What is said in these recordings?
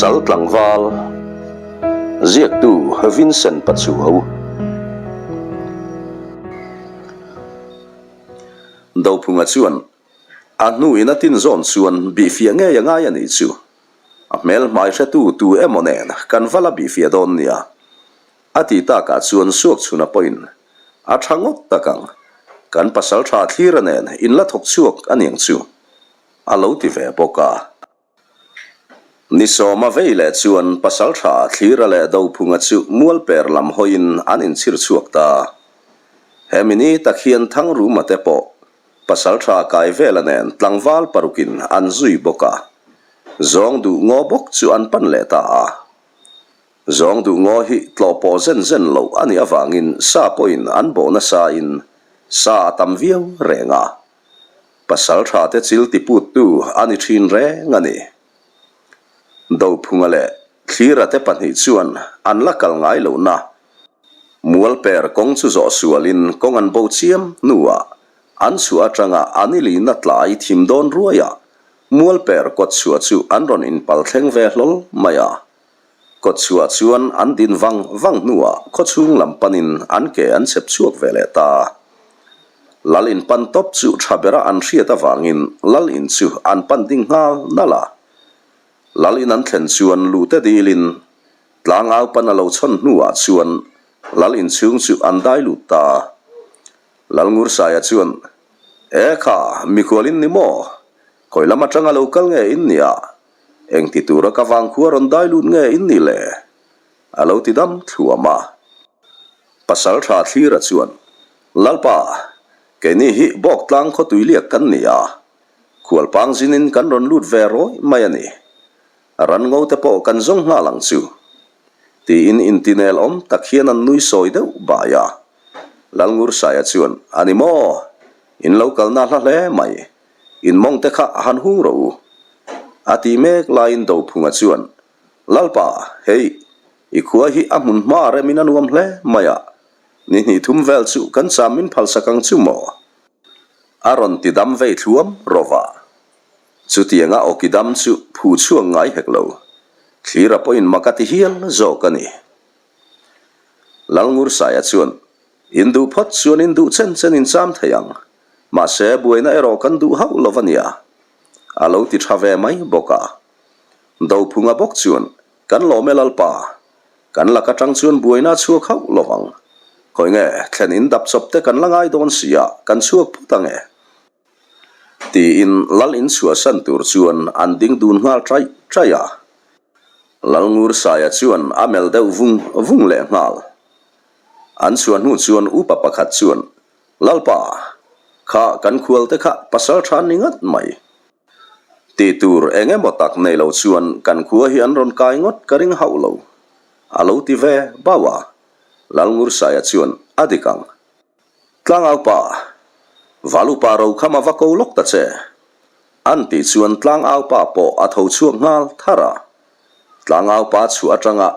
Sal tlangval, ziaktu Vincent Pachuau. Dophunga chuan a hnuin a tinzawn chuan bihfiah ngei a ngai a nih chu. A hmel hmai hretu tu emaw nen kan va la bihfiah dawn nia. A ti takah chuan Suakchhuna pawhin a tha ngawt tak ang, kan pasaltha thlira nen in la thawk chhuak a niang chu a lo ti ve bawk a. Ni sawma vei leh chuan pasaltha thlira leh Dophunga chu mualper lam hawiin an inchhir chhuak ta. Hemi ni tak hian Thangruma te pawh pasaltha kai vela nen tlangval parukin an zui bawk a, zawng duh ngaw bawk chu an pan leh ta a. Zawng duh ngaw hi tlawh pawh zen zen loh a nih avangin sa pawhin an bawh nasain sa a tam viau reng a. Pasal tha te chil ti put tu a ni thin reng a ni. Dophunga leh Thlira te pahnih chuan an la kal ngai lo na. Mualper kawng chu zawh sualin kawng an bo chiam hnuah an chhuah atanga an i lihna tlai thim dawn ruaiah Mualper kawtchhuah chu an rawn inpal thleng ve hlawl mai a. Kawtchhuah chuan an din vang vang hnuah khawchhung lam panin an ke an chep chhuak ve leh ta. Lal in pan tawp chu tha bera an hriat avangin Lal in chu an pan ding nghal nalh a. Lal in an thlen chuan lute dilin tlangau pan a lo chhawn hnuah chuan Lal in chhung chu an dai lut ta. Lal Ngursaia chuan, E kha, mikhual in ni maw? Khawi lam atanga lo kal nge in nia? Engti tura ka vangkhua rawn dai lut nge in ni le? A lo ti dam thluam a. Pasal tha thlira chuan, Lalpa, keini hi Bawktlang khawtui liak kan ni a, khualpang zinin kan rawn lut ve rawih mai a ni. Ran ngo te pawh kan zawng nghal ang chu. Tiin intinel awm tak hian an nui sawi deuh bai a. Lalngursaia chuan, A ni maw? In lo kalna hla hle mai. In mawng te kha a han hung rawh u. A ti mek laiin Dophunga chuan, Lalpa, hei, i khua hi a hmun hma remin a nuam hle mai a, ni hnih thum vel chu kan cham min phalsak ang chu maw? A rawn ti dam vei thluam rawh a. Chutianga awki dam chu phu chhuak ngai hek lo. Thlira pawhin mak a ti hial zawk a ni. Lalngursaia chuan, In duh phawt chuan in duh chen chen in cham thei ang. Mahse, buaina erawh kan duh hauh lo a nia. A lo ti tha ve mai bawk a. Dophunga bawk chuan, Kan lawm e Lalpa. Kan lak atang chuan buaina a chhuak hauh lo vang. Khawi nge, thlen in dap chawp te kan la ngai dawn si a, kan chhuak phut ang e. Tiin Lal in chhuahsan tur chuan an ding dun nghal chaih chaih a. Lal Ngursaia chuan a melh deuh vung vung leh nghal. An chhuah hnu chuan upa pakhat chuan, Lalpa, kha kan khual te kha pasal tha ni ngat mai. Tih tur eng emaw tak nei lo chuan kan khua hi an rawn kai ngawt ka ring hauh lo, a lo ti ve bauh a. Lal Ngursaia chuan, A dik ang. Tlangaupa, Valupa ro kha ma va ko lawk ta che. An tih chuan Tlangaupa pawh a tho chhuak nghal thar a. Tlangaupa chhuah atanga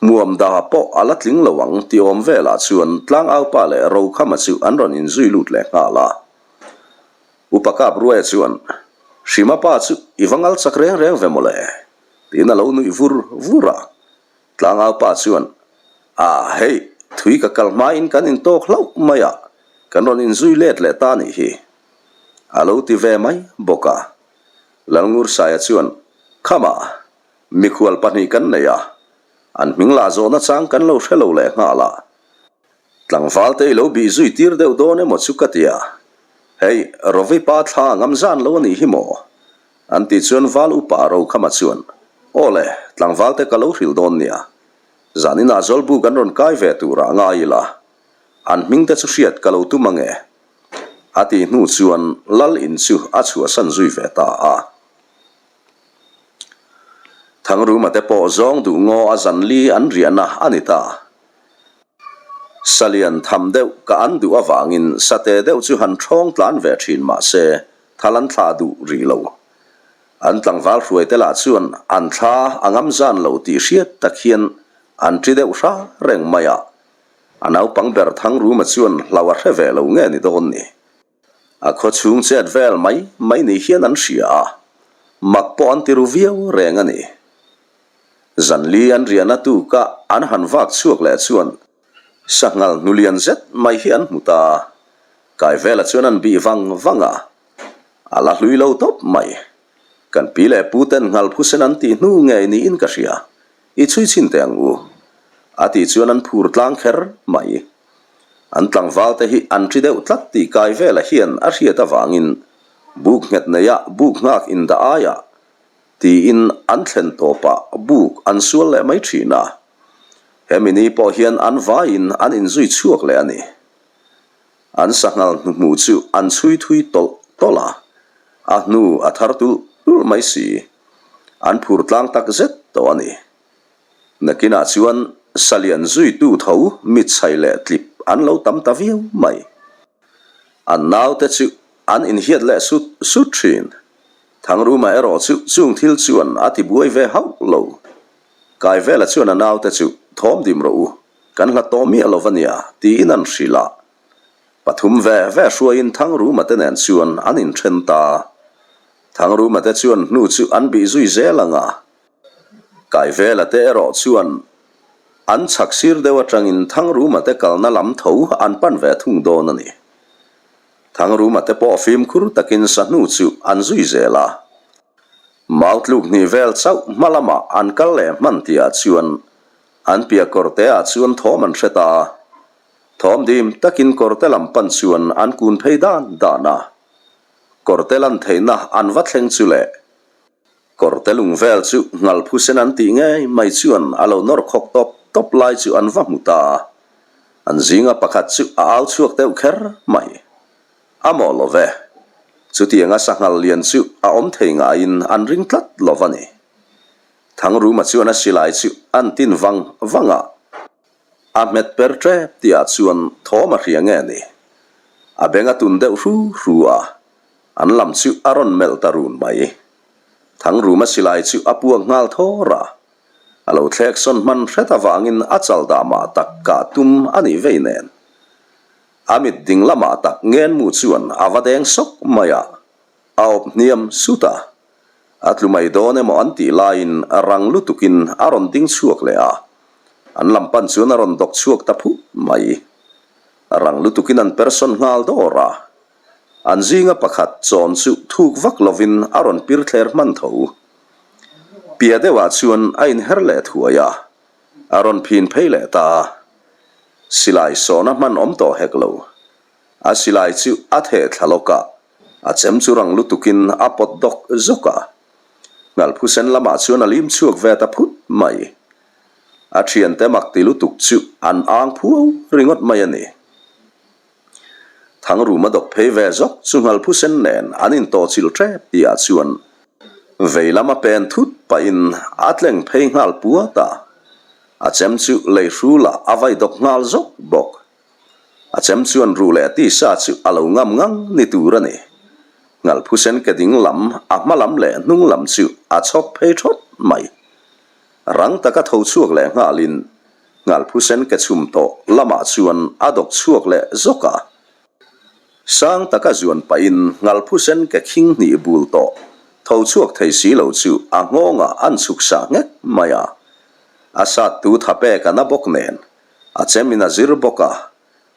Hmuam da pawh a la tling lo ang ti awm velah chuan Tlangaupa leh Rokhama chu an rawn inzui lut leh nghal a. Upa Kapruaia chuan, Hrima pa chu i va ngal chak reng reng ve mawle, tiin a lo nuih vur vur a. Tlangaupa chuan, A, hei, thui ka kal hmain kan intawk hlauh mai a, kan rawn inzui let leh ta nih hi, a lo ti ve mai bawk a. Lalngursaia chuan, Khama, Mikhual pahnih kan nei a, an hming lah zawhna chang kan lo hre lo leh nghal a. Tlangval te i lo bih zui tir deuh dawn emaw chu ka ti a, hei Rovi pa thla ngam zan lo a nih hi maw? An tih chuan Val upa Rokhama chuan, Aw le, tlangval te ka lo hrilh dawn nia. Zaninah Zawlbu kan rawn kai ve turah ngai ila, an hming te chu hriat ka lo tum ange. A tih hnu chuan Lal in chu a chhuahsan zui ve ta a. Thangruma te pawh zawng duh ngaw a zan li an riahna a ni ta. Salian tham deuh ka an duh avangin sate deuh chu han ṭhawng tlan ve ṭhin mah se thal an thlah duh rih lo. An tlangval hruaite lah chuan an thla a ngam zan lo tih hriat tak hian an ṭi deuh hra reng mai a. A naupang ber Thangruma chuan hlau a hre ve lo nge ni dawn ni. A khaw chhung chet vel mai mai ni hian an hria a, mak pawh an ti ru viau reng a ni. Zanli an riahna tuka an han vak chhuak leh chuan sanghal hnulian zet mai hi an hmu ta. Kaivela chuan an bih vang vang a, a la hlui lo tawp mai. Kan pi leh pu ten nghal phusen an tih hnu ngei niin ka hria, i chhui chhin teh ang u. A tih chuan an phur tlang kher mai. An tlangval te hi an ṭi deuh tlat tih Kaivela hian a hriat avangin buk nghet neia buk nghak indah aiah tiin an thlen tawpah buk an sual leh mai ṭhin a. Hemi ni pawh hian an vaiin an inzui chhuak leh a ni. An sanghal hnuhmuh chu an chhui thui tawlh tawlh a, a hnu a thar tulh tulh mai si. An phur tlang tak zet tawh a ni. Nakinah chuan salian zuitu tho mitchhai leh tlip an lo tam ta viau mai. An naute chu an inhiat leh sut sut thin. Thangruma erawh chu chung thil chuan a ti buai ve hauh lo. Kaivela chuan a naute chu thawm dim rawh u, kan hlat tawh miah lo va nia, tiin an hrilh a. Pathum ve ve hruaiin Thangruma te nen chuan an inthen ta. Thangruma te chuan hnu chu an bih zui zel ang a. Kaivela te erawh chuan an chhak sir deuh atangin Thangruma te kalna lam tho an pan ve thung dawn a ni. Thangruma te pawh fimkhur takin sahnu chu an zui zel a. Mau tluk hnih vel chauh hma lamah an kal leh hman tihah chuan an piah kawrte ah chuan thawm an hre ta a. Thawm dim takin kawrte lam pan chuan an kun phei dan dan a. Kawrte lan theihna an va thleng chu le. Kawrte lung vel chu ngal phusen an tih ngei mai chuan a lo nawr khawk tawp tawp lai chu an va hmu ta a. An zinga pakhat chu a au chhuak deuh kher mai. A mawh lo ve. Chutianga sanghal lian chu a awm thei ngaiin an ring tlat lo va ni. Thangruma chuan a silai chu an tin vang vang a. A hmet per tep tihah chuan thawm a hria nge ni. A beng a tun deuh hru hru a, an lam chu a rawn melh ta run mai. Thangruma silai chu a puak nghal thawr a. A lo thlek sawn hman hret avangin a chal dah mah tak kah tum a nih vei nen. A mit ding lamah tak ngenmu chuan a va deng sawk mai a, a awp hniam sut a. A tlu mai dawn emaw an tih laiin rang lutukin a rawn ding chhuak leh a, an lam pan chuan a rawn dawk chhuak ta phut mai. Rang lutukin an person nghal dawr a, an zinga pakhat chawn chu thuk vak lovin a rawn pir thler hman tho. Pia deuhah chuan a inher leh thuai a, a rawn phin phei leh ta a. Silai sawna hman awm tawh hek lo. A silai chu a theh thla lawk a, a chem chu rang lutukin a pawt dawk zawk a. Ngalphusen lamah chuan a lim chhuak ve ta phut mai. A thiante mak ti lutuk chu an ang phuau ringawt mai a ni. Thangruma dawk phei ve zawk chu Ngalphusen nen an intawhchilh tep tihah chuan vei lama pen thut pahin a tleng phei nghal puat a. A chem chu lei hrulah a vai dawk nghal zawk bawk. A chem chuan ruh leh tisa chu a lo ngam ngang ni tur a ni. Ngalphusen ke ding lam, a hma lam leh hnung lam chu a chhawk phei thawt mai. Rang taka tho chhuak leh nghalin Ngalphusen ke chhum tawh lamah chuan a dawk chhuak leh zawk a. Sang taka zuan pahin Ngalphusen ke khing hnih bul tawh tho chhuak thei si lo chu a nghawngah an chhuk sah nghek mai a. A sat tu tha pek a na bawk nen a chem in a zir bawk a,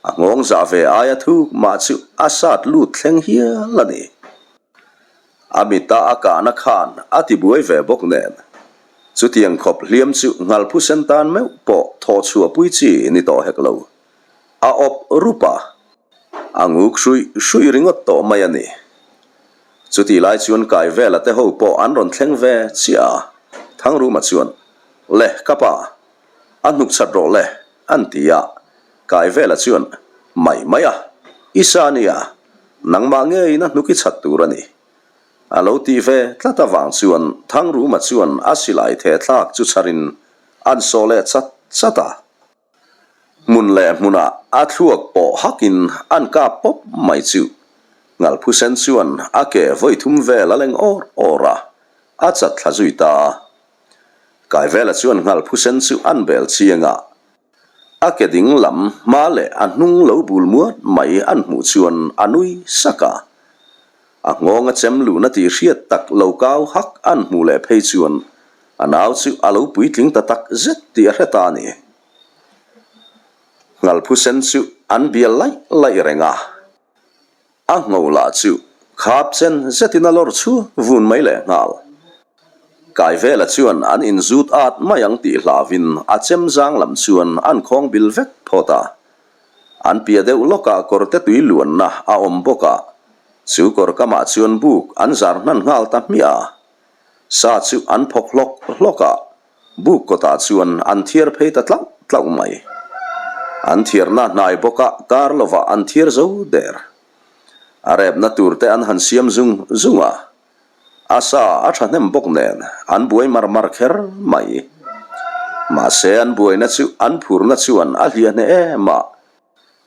a nghawng zah ve aia thuk mah chu a sat lut thleng hial a ni. A mita a kahna khan a ti buai ve bawk nen chutiang khawp hliam chu Ngalphusen tan meuh pawh thawh chhuah pui chi ni tawh hek lo. A awp rup a, a nguk hruih hruih ringawt tawh mai a ni. Chutih lai chuan Kaivela te ho pawh an rawn thleng ve chiah a, Thangruma chuan, Le, ka pa, a hnuk chat rawh le, an ti a. Kaivela chuan, Mai mai a, i sa nia, nangmah ngeiin a hnuk i chat tur a ni. A lo tih ve tlat avang chuan Thangruma chuan a silai thehthlak chu chharin an sawh leh chat chat a. Hmun leh hmunah a thluak pawh hakin an kap pawp mai chu. Ngalphusen chuan a ke vawi thum vel a leng awr awr a, a chat thla zui ta a. Kaivela chuan Ngalphusen chu an bel chiang a, a ke ding lam hma leh a hnung lo bul muat mai an hmuh chuan a nui sak a. A nghawng a chem luhna tih hriat tak lo kau hak an hmuh leh phei chuan. A nau chu a lo puitling ta tak zet tih a hre ta a ni. Nghalphusen chu an bial laih laih reng a. A ngho lah chu khap chen zetin a lawr chu vun mai leh nghal. Kaivela chuan an inzut at mai ang tih hlauvin a chem zang lam chuan an khawng bil vek phawt a. An piah deuh lawkah kawrte tui luanna a awm bawk a, chu kawr kamah chuan buk an zar hnan nghal ta hmiah a. Sa chu an phawk hlawk hlawk a, Buk kawtah chuan an thiar phei ta tlauh tlauh mai. An thiarna hnai bawkah kar lovah an thiar zo der. A repna turte an han siam zung zung a, a sa a thahnem bawk nen an buai mar mar kher mai. Mahse an buaina chu an phurna chuan a hliah hneh em a,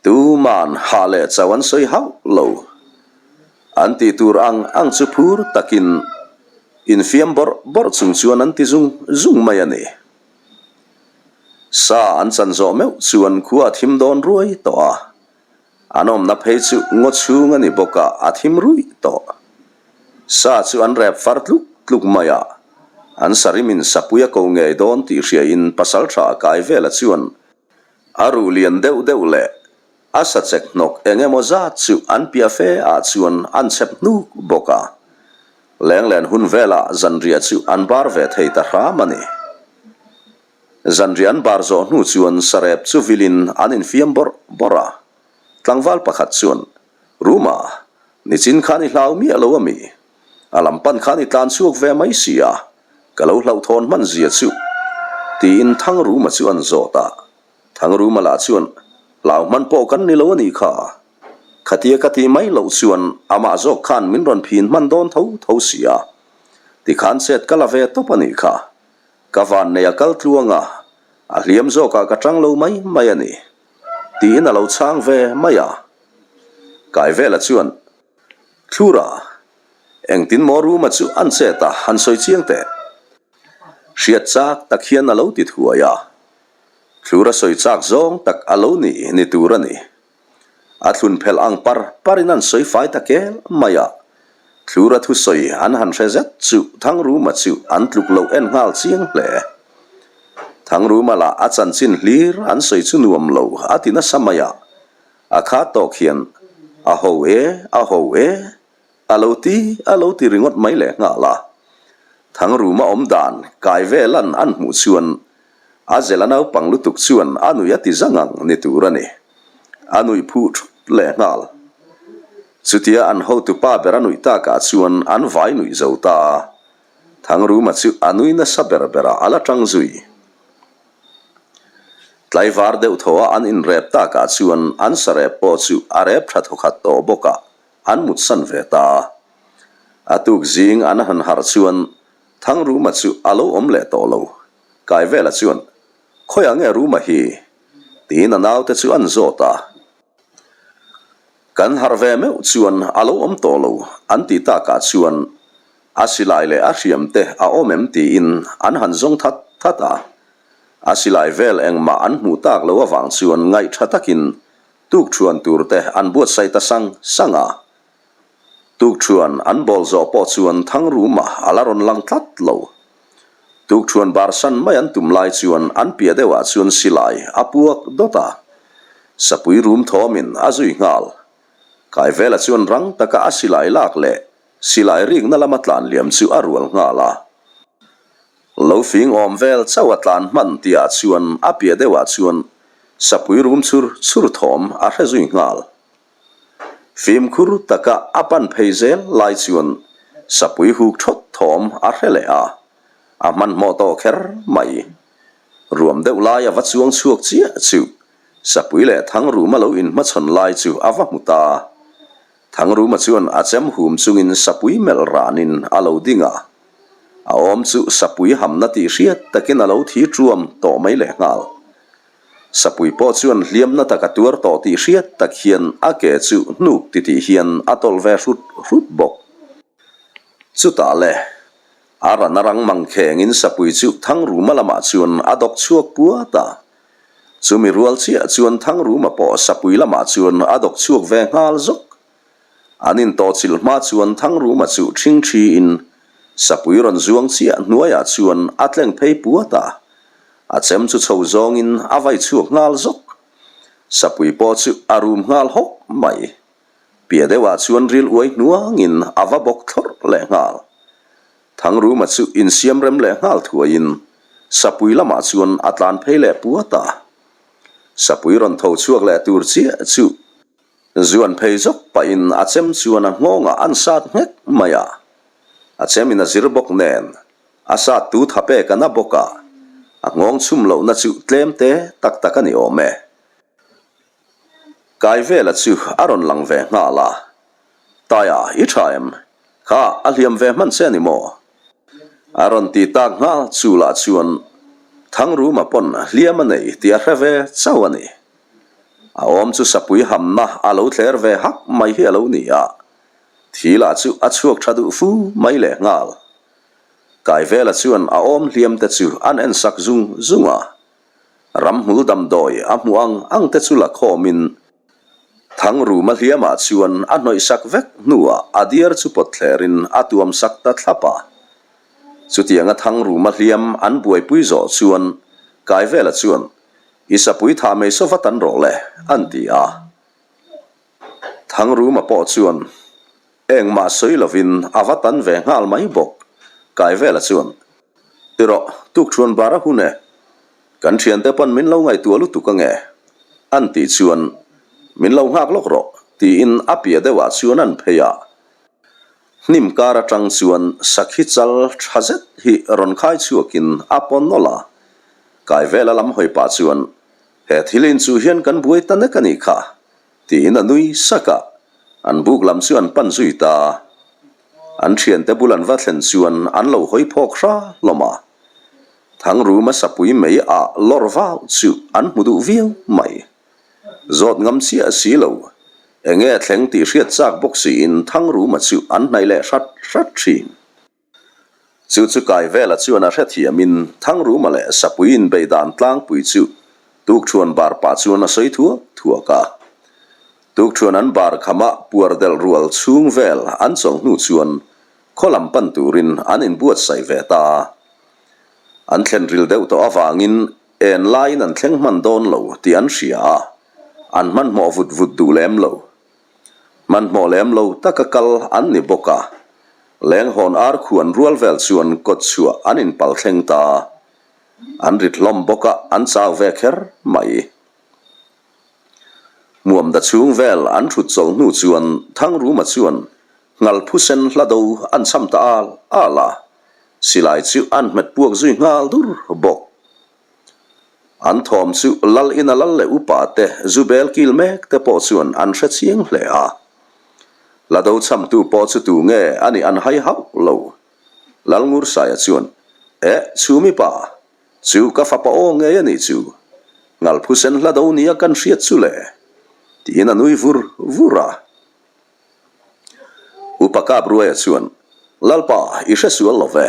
Tuman hah leh chauh an sawi hauh lo. An tih tur ang ang chu phur takin infiam bawrh bawrh chung chuan an ti zung zung mai a ni. Sa an chan zawh meuh chuan khua a thim dawn ruai tawh a, an awmna phei chu ngaw chhung a ni bawk a, a thim ruih tawh. Sa chu an rep far tluk tluk mai a, an sarimin sapui a ko ngei dawn tih hriain pasaltha kai vela chuan A ruh lian deuh deuh leh a sa chek hnawk eng emaw zat chu an piah fe ah chuan an chhep hnuk bawk a. Lenglen hun velah zanriah chu an bar ve thei ta hram a ni. Zanriah an bar zawh hnu chuan sarep chu vilin an infiam bawrh bawrh a. Tlangval pakhat chuan, Ruma, nichin khan i hlau miah lo a mi? A lam pan khan i tlan chhuak ve mai si a, ka lo hlauhthawn hman zia chu, tiin Thangruma chu an zawt a. Thangruma lah chuan, Hlau hman pawh kan ni lo a nih kha. Khatia ka tih mai loh chuan amah zawk khan min rawn phin hman dawn tho tho si a. Tikhan chet ka la ve tawp a nih kha. Ka vannei a kal tluang a, a hliam zawkah ka tang lo mai mai a ni, tiin a lo chhang ve mai a. Kaivela chuan, Thlura, engtin maw Ruma chu an chet a, han sawi chiang teh. Hriat chak tak hian a lo ti thuai a. Thlura sawi chak zawng tak a lo ni ni tur a ni. A thlun phelh ang par parin an sawi fai ta kel mai a. Thlura thusawi an han hre zet chu Thangruma chu an tluk loh en nghal chiang hle. Thangruma lah a chanchin hlir an sawi chu nuam lo a ti nasa mai a. A kha tawk hian a ho e, a ho e, a lo ti, a lo ti ringawt mai leh nghal a. Thangruma awm dan kai velan an hmuh chuan a zela naupang lutuk chuan a nuih a ti zang ang ni tur a ni. A nuih phuh thut leh nghal. Chutia an hotupa ber a nuih takah chuan an vai nuih zo ta a. Thangruma chu a nui nasa ber berah a la tang zui. Tlaivar deuh thaw a an inrep takah chuan an sarep pawh chu a rep tha thawkhat tawh bawk a, an mutsan ve ta a. A tuk zing an han harh chuan Thangruma chu a lo awm leh tawh lo. Kaivela chuan, Khawiah nge Ruma hi? tiin a naute chu an zawt a. Kan harh ve meuh chuan a lo awm tawh lo an tih takah chuan a silai leh a hriam te a awm em tiin an han zawng that that a. A silai vel engmah an hmuh tak loh avang chuan ngaihtha takin tukṭhuan tur te an buatsaih ta sang sang a. Tukṭhuan an bawl zawh pawh chuan Thangruma a la rawn lang tlat lo. Tukṭhuan barsan mai an tum lai chuan an piah deuhah chuan silai a puak dawt a, sapui rum thawmin a zui nghal. Kaivela chuan rang taka a silai lak leh silai rikna lama tlan liam chu a rual nghal a. Lo fing awm vel chauh a tlan hman tihah chuan a piah deuhah chuan sapui rum chur chur thawm a hre zui nghal. Fimkhur taka a pan phei zel lai chuan sapui huk thawt thawm a hre leh a, a hmanhmawh tawh kher mai. Ruam deuh lai a va chuang chhuak chiah chu sapui leh Thangruma lo inhmachhawn lai chu a va hmu ta. Thangruma chuan a chem hum chungin sapui melh ranin a lo ding a, a awm chu sapui hamna tih hriat takin a lo thi ṭuam tawh mai lehnghal. Sapui pawh chuan hliamna tak a tuar tawh tih hriat tak hian a ke chu hnuk titih hian a tawlh ve hrut hrut bawk. Chutah le, a ran a rang mang khengin Sapui chu Thangruma lamah chuan a dawk chhuak puat a. Chumi rual chiah chuan Thangruma pawh Sapui lamah chuan a dawk chhuak ve nghal zawk. An intawhchilh hma chuan Thangruma chu ṭhingṭhiin. Sapui rawn zuang chiah hnuaiah chuan a tleng phei puat a, a chem chu chho zawngin a vai chhuak nghal zawk. Sapui pawh chu a rum nghal hawk mai. Piah deuhah chuan ril uai hnuangin a va bawk thlawrh leh nghal. Thangruma chu insiam rem leh nghal thuaiin Sapui lamah chuan a tlan phei leh puat a. Sapui rawn tho chhuak leh tur chiah chu Zuan phei zawk pahin a chem chuan a nghawngah an sat nghek mai a. A chemin a zir bawk nen, a sat tu tha pek a na bawk a, a nghawng chhum lohna chu tlem te tak tak a ni awm e. Kaivela chu a rawn lang ve nghal a, Taia, i tha em? Kha, a hliam ve hman che a ni maw? A rawn ti tak nghal chu lah chuan Thangruma pawn hliam a nei tih a hre ve chauh a ni. A awm chu sapui hamna a lo thler ve hak mai hi a lo ni a, thi lah chu a chhuak tha duh fu mai leh nghal. Kaivela chuan a awm hliam te chu an en sak zung zung a, ramhmul damdawi a hmuh ang ang te chu la khawmin Thangruma hliamah chuan a hnawih sak vek hnuah a diar chu pawt thlerin a tuam sak ta thlap a. Chutianga Thangruma hliam an buaipui zawh chuan Kaivela chuan I sapui tha mai saw vat an rawh le, an ti a. Thangruma pawh chuan engmah sawi lovin a va tan ve nghal mai bawk. Kaivela chuan, Ti rawh, tukṭhuan bar a hun e. Kan ṭhiante pawn min lo ngaihtuah lutuk ange, an tih chuan, Min lo nghak lawk rawh, tiin a piah deuhah chuan an phei a. Hnim kar atang chuan sakhi chal tha zet hi rawn khai chhuakin a pawn nawlh a. Kaivela lam hawi pah chuan, He thil inchuh hian kan buai ta nek a nih kha, tiin a nui sak a. An buk lam chu an pan zui ta. An thiante bul an va thlen chuan an lo hawi phawk hra hlawm a. Thangruma sapui mei ah lawr vau chu an hmu duh viau mai. Zawt ngam chiah si lo. Enge thleng tih hriat chak bawk siin Thangruma chu an hnaih leh hrat hrat thin. Chu chu Kaivela chuan a hrethiamin Thangruma leh Sapui inbei dan tlangpui chu tukṭhuan bar pah chuan a sawi thuak thuak a. Tukṭhuan an bar khama puar delh rual chhung vel an chawlh hnu chuan khaw lam pan turin an inbuatsaih ve ta a. An thlen ril deuh tawh avangin En laiin an thleng hman dawn lo tih an hria a, an hmanhmawh vut vut duh lem lo. Hmanhmawh lem lo taka kal an ni bawk a, lenghawn ar khuan rual vel chuan kawt chhuah an inpal thleng ta. An rit hlawm bawk a, an chau ve kher mai. Hmuam da chhung vel an thut chawlh hnu chuan Thangruma chuan Ngalphusen hla do an cham ta al al a, Silai chu an hmet puak zui nghal dur bawk. An thawm chu lal ina lal leh upa te zu bel kil mek te pawh chuan an hre chiang hle a. La do chhamtu pawh chu tu nge a nih an hai hauh lo. Lal Ngursaia chuan, Eh, chhumi pa, chu ka fapa aw ngei a nih chu. Ngalphusen hla do nia kan hriat chu le, tiin a nui vur vur a. Upa Kapruaia chuan, Lalpa, i hre sual lo ve.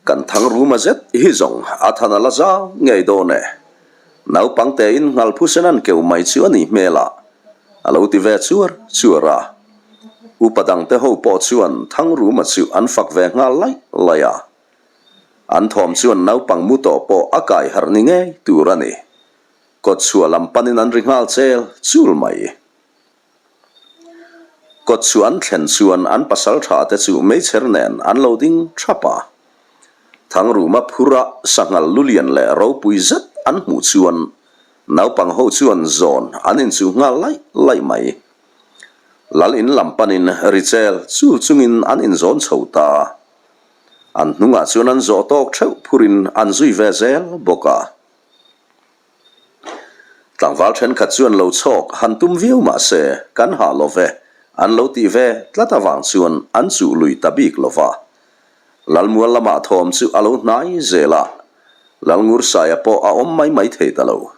Kan thang ruma zet hi zawng a than a la zau ngei dawn e. Naupang tein Nghalphusen an keu mai chu a nih hmel a, a lo ti ve chuar chuar a. Upa dangte ho pawh chuan Thangruma chu an fak ve nghal laih laih a. An thawm chuan naupang mu tawh pawh a kai harh ni ngei tur a ni. Kawtchhuah lam panin an ri nghal chel chul mai. Kawt chu an thlen chuan an pasal tha te chu meichher nen an lo ding thap a. Thangruma phura sanghal lulian leh ropui zet an hmuh chuan naupang ho chuan zawn an inchuh nghal laih laih mai. Lal in lam panin ri chel chul chungin an inzawn chho ta. An hnungah chuan an zawh tawk theuh phurin an zui ve zel bawk a. Tlangval thenkhat chuan lo chhawk han tum viau mah se kan hah lo ve, an lo tih ve tlat avang chuan an chuh lui ta bik lo va. Lalmual lamah thawm chu a lo hnai zel a, Lalngursaia pawh a awm mai mai thei ta lo.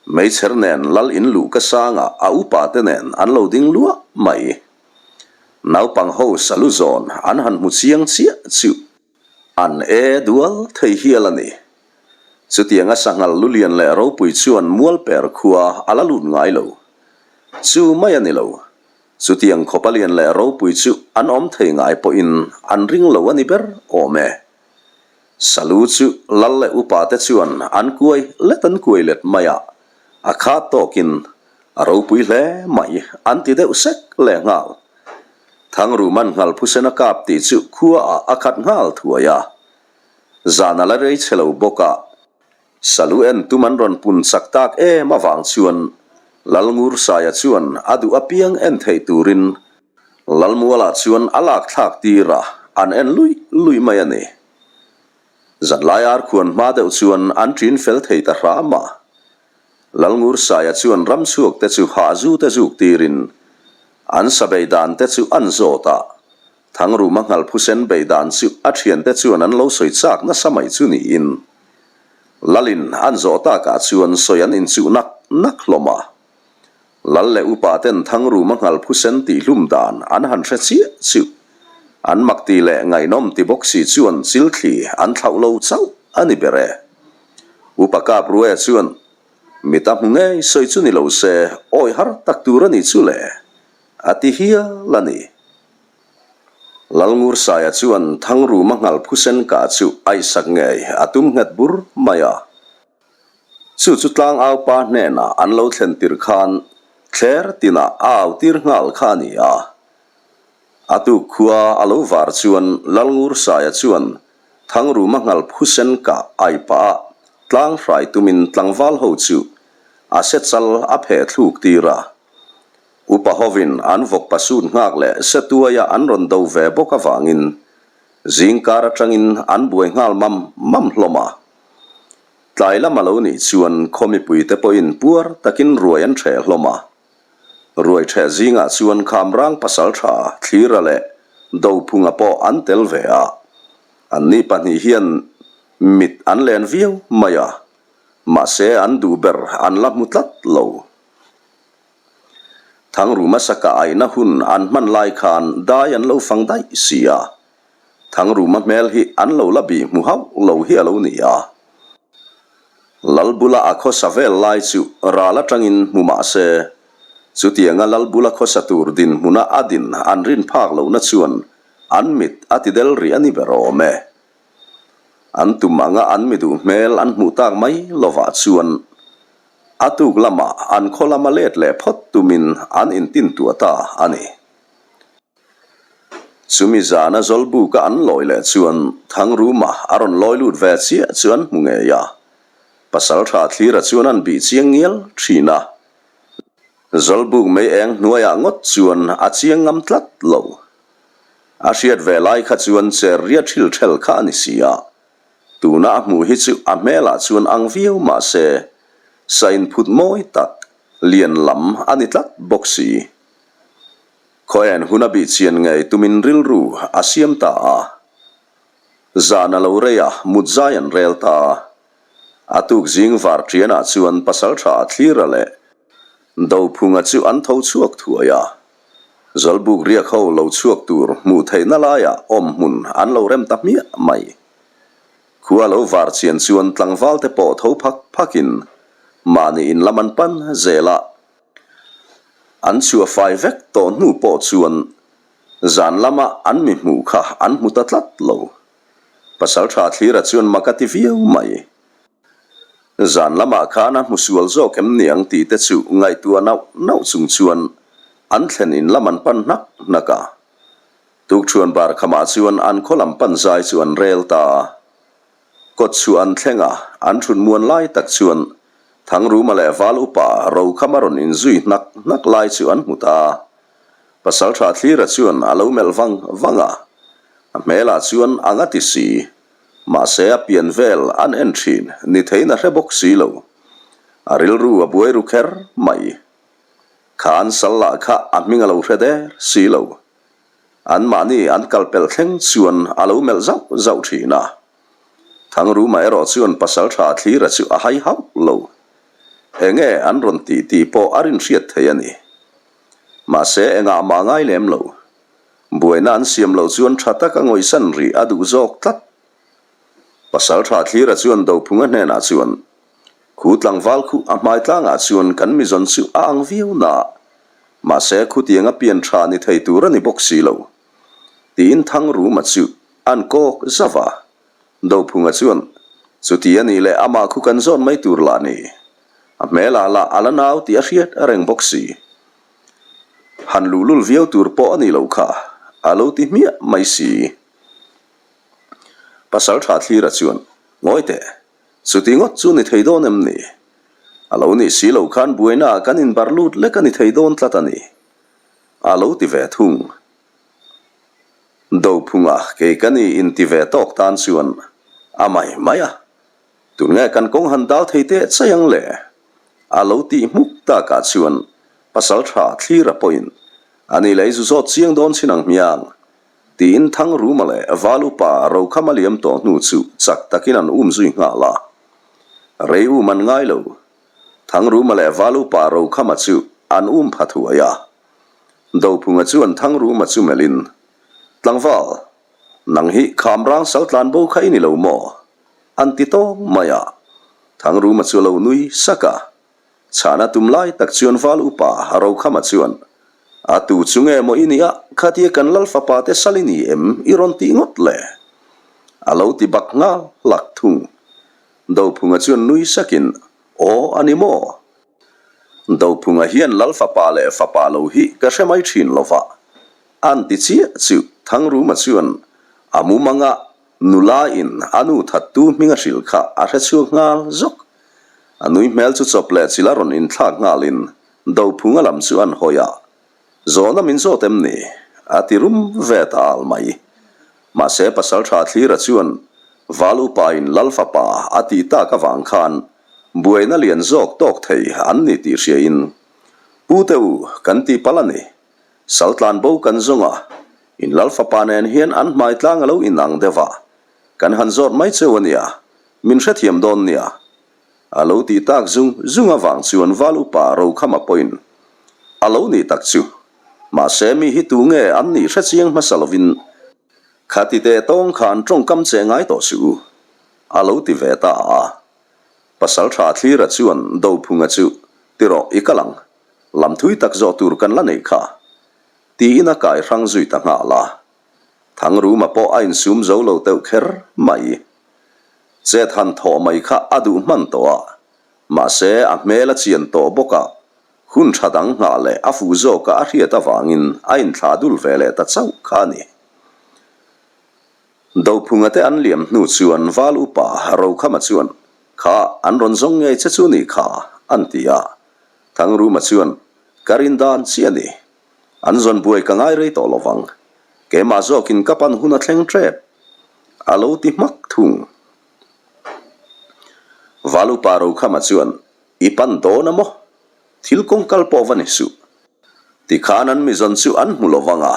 Meichher nen Lal in luh ka sangah a upa te nen an lo ding luah mai. Naupang ho salu zawn an han hmu chiang chiah chu. An e dual thei hial a ni. Chutianga sanghal lulian leh ropui chuan mual per khua a la lut ngai lo. Chu mai a ni lo. Chutiang khawpa lian leh ropui chu an awm thei ngai pawhin an ring lo a ni ber awm e. Salu chu lal leh upa te chuan an kuai let an kuai let mai a, a khat tawkin a ropui hle mai an ti deuh sek leh nghal. Thangruman Nghalphusen a kap tih chu khuaah a khat nghal thuai a. Zan a la rei chhe lo bawk a. Salu en tum an rawn pun chak tak em avang chuan Lalngursaia chuan a duh apiang en theih turin Lalmualah chuan a lak thlak tir a, an en luih luih mai a ni. Zanlai arkhuan hma deuh chuan an ṭin fel thei ta hram a. Lalngursaia chuan ramchhuak te chu hahzu te zuk tirin an sabei dan te chu an zawt a, Thangruma Nghalphusen beih dan chu a thiante chuan an lo sawi chak nasa mai chu niin Lalin an zawh takah chuan sawi an inchuh nak nak hlawm a. Lal leh upa ten Thangruma Nghalphusen tihhlum dan an han hre chiah chu an mak ti leh ngaihnawm ti bawk si chuan chilthli an thlauh lo chauh a ni ber e. Upa Kapruaia chuan, Mit a hmu ngei sawi chu ni lo se awi har tak tur a nih chu le, a ti hial a ni. Lalngursaia chuan Thangruma Nghalphusen kah chu a isak ngei a tum nghet bur mai a. Chu chu tlangaupa hnenah an lo thlen tir khan thler tinah a au tir nghal kha a ni a. A tuk khua a lo var chuan Lalngursaia chuan Thangruma Nghalphusen kah ai pah a tlang hrai tumin tlangval ho chu a se chal a pheh thluk tir a. Upa hovin an vawk pasut nghak leh setuaia an rawn do ve bawk avangin zingkar atangin an buai nghal mam mam hlawm a. Tlai lam a lo nih chuan khaw mipuite pawhin puar takin ruai an ṭheh hlawm a. Ruai ṭheh zingah chuan Khamrang pasalṭha Thlira leh Dophunga pawh an tel ve a. Anni pahnih hian mit an len viau mai a, mahse an duh ber an la hmu tlat lo. Thangruma saka aihna hun an hman lai khan dai an lo fang daih si a, Thangruma hmel hi an lo la bih hmu hauh lo hi a lo ni a. Lal bula a khawsa vel lai chu ral atangin hmu mah se, chutianga lal bula khawsa tur dinhmuna a din an rin phak lohna chuan an mit a ti del rih a ni ber awm e. An tum anga an mi duh hmel an hmuh tak mai lovah chuan A tuk lamah an khaw lama let leh phawt tumin an intintuah ta a ni. Chumi zana Zawlbuka an lawi leh chuan Thangruma a rawn lawi lut ve chiah chu an hmu ngei a. Pasaltha Thlira chuan an bih chiang ngial thin a. Zawlbuk mei eng hnuaiah ngawt chuan a chiang ngam tlat lo. A hriat ve lai kha chuan cher ria thil thel kha a ni si a. Tuna a hmuh hi chu a hmelah chuan ang viau mah se, sa inphut mawi tak, lian lam a ni tlat bawk si. Khawiain hun a bih chian ngei tumin rilru a siam ta a. Zan a lo rei a, mut zai an rel ta a. A tuk zing var ṭianah chuan pasalṭha a thlir a leh Dophunga chu an tho chhuak thuai a. Zawlbuk riak ho lo chhuak tur hmuh theihna laiah awm hmun an lo rem ta hmiah mai. Khua lo var chian chuan tlangval te pawh tho phak phakin mahni in lam an pan zel a. An chhuah fai vek tawh hnu pawh chuan zan lama an mi hmuh kha an hmu ta tlat lo. Pasaltha Thlira chuan mak a ti viau mai. Zan lamah khan a hmu sual zawk em niang tih te chu ngaihtuah nauh nauh chung chuan an thlen in lam an pan hnak hnak a. Tukṭhuan bar khamah chuan an khaw lam pan zai chu an rel ta a. Kawt chhuah an thleng a, an ṭhut muan lai tak chuan Thangruma leh Val upa Rokhama rawn inzui hnak hnak lai chu an hmu ta a. Pasalṭha Thlira chuan a lo melh vang vang a, a hmelah chuan ang a ti si. Mahse a pian vel an en thin ni theiin a hre bawk si lo. A rilru a buai ru kher mai. Kha an sal lah kha a hming a lo hre der si lo. Anmahni an kal pelh thleng chuan a lo melh zauh zauh thin a. Thangruma erawh chuan pasaltha Thlira chu a hai hauh lo. Enge an rawn tih tih pawh a rinhriat thei a ni. Mahse engah mah ngai lem lo. Buaina an siam loh chuan tha taka ngawihsan rih a duh zawk tlat. Pasaltha Thlira chuan Dophunga hnenah chuan, Khu tlangval khu a hmai tlangah chuan kan mizawn chu a ang viau na. Mahse, khutianga pian tha ni thei tur a ni bawk si lo. Tiin Thangruma chu an kawk zauh a. Dophunga chuan, Chuti a nih leh amah khu kan zawn mai tur lah ni. A hmelah lah a la nau tih a hriat reng bawk si. Han luhlul viau tur pawh a nih loh kha, a lo ti hmiah mai si. Pasaltha Thlira chuan, Ngawi teh, chuti ngawt chu ni thei dawn em ni? A lo nih si loh khan buainaah kan inbarh lut lek a ni thei dawn tlat a ni, a lo ti ve thung. Dophunga kei ka ni inti ve tawk tan chuan a mai mai a, Tunge kan kawng han dal thei teh chai ang le? A lo tih hmuk takah chuan Pasaltha Thlira pawhin a ni lei zu zawt chiang dawn chin ang hmiang tiin Thangruma leh Val upa Rokhama liam tawh hnu chu chak takin an um zui nghal a. Rei um an ngai lo. Thangruma leh Val upa Rokhama chu an um pha thuai a. Dophunga chuan Thangruma chu melhin, Tlangval, nang hi Khamrang Saltlan bo kha i ni lo maw? An ti tawng mai a. Thangruma chu a lo nui sak a. Chhana tum lai tak chuan Val upa Rokhama chuan, A tu chu nge maw i nih a, khatia kan Lal fapa te sal i ni em i rawn tih ngawt le? A lo ti bak nghal hlak thung. Dophunga chuan nui sakin, Aw a ni maw? Dophunga hian Lal fapa leh fapa lo hi ka hre mai thin lo va, an ti chiah chu Thangruma chuan a mumanga Nula in a nu thattu hming a hrilh kha a hre chhuak nghal zawk. A nui hmel chu chawp leh chil a rawn inthlak nghalin Dophunga lam chu an hawi a. Zawhna min zawt em ni? A ti rum ve ta al mai. Mahse Pasaltha Thlira chuan Val upa in Lal fapa a tih tak avang khan buaina lian zawk tawk thei an ni tih hria in Pute u kan tih palh a ni. Sal tlan bo kan zawng a, in Lal fapa nen hian an hmai tlang a lo inang deuh a, kan han zawt mai cheu a nia, min hrethiam dawn nia. A lo tih tak zung zung avang chuan Val upa Rokhama pawhin a lo nih tak chu. Mahse mi hi tu nge an nih hrechiang hmasa lovin khati teh tawng khan tawngkam che ngai tawh suh u, a lo ti ve ta a. Pasaltha Thlira chuan Dophunga chu ti rawh i kal ang. Lam thui tak zawh tur kan la neih kha, tiin a kai hrang zui ta nghal a. Thangruma pawh a insum zo lo teuh kher mai. Chet han thawh mai kha a duh hman tawh a, mahse a hmel a chian tawh bawk a, hun tha dang nghah leh a fuh zawka a hriat avangin a inthlah dul ve leh ta chauh kha a ni. Dophunga te an liam hnu chuan Val upa Rokhama chuan, Kha, an rawn zawng ngei che chu nih kha, an ti a. Thangruma chuan, Ka rin dan chiah a ni. An zawn buai ka ngai rei tawh lo vang. Keimah zawkin ka pan hun a thleng tep. A lo ti hmak thung. Val upa Rokhama chuan, I pan dawn a maw? Thil kawng kal pawh va ni suh. Tikhan an mizawn chu an hmu lo vang a,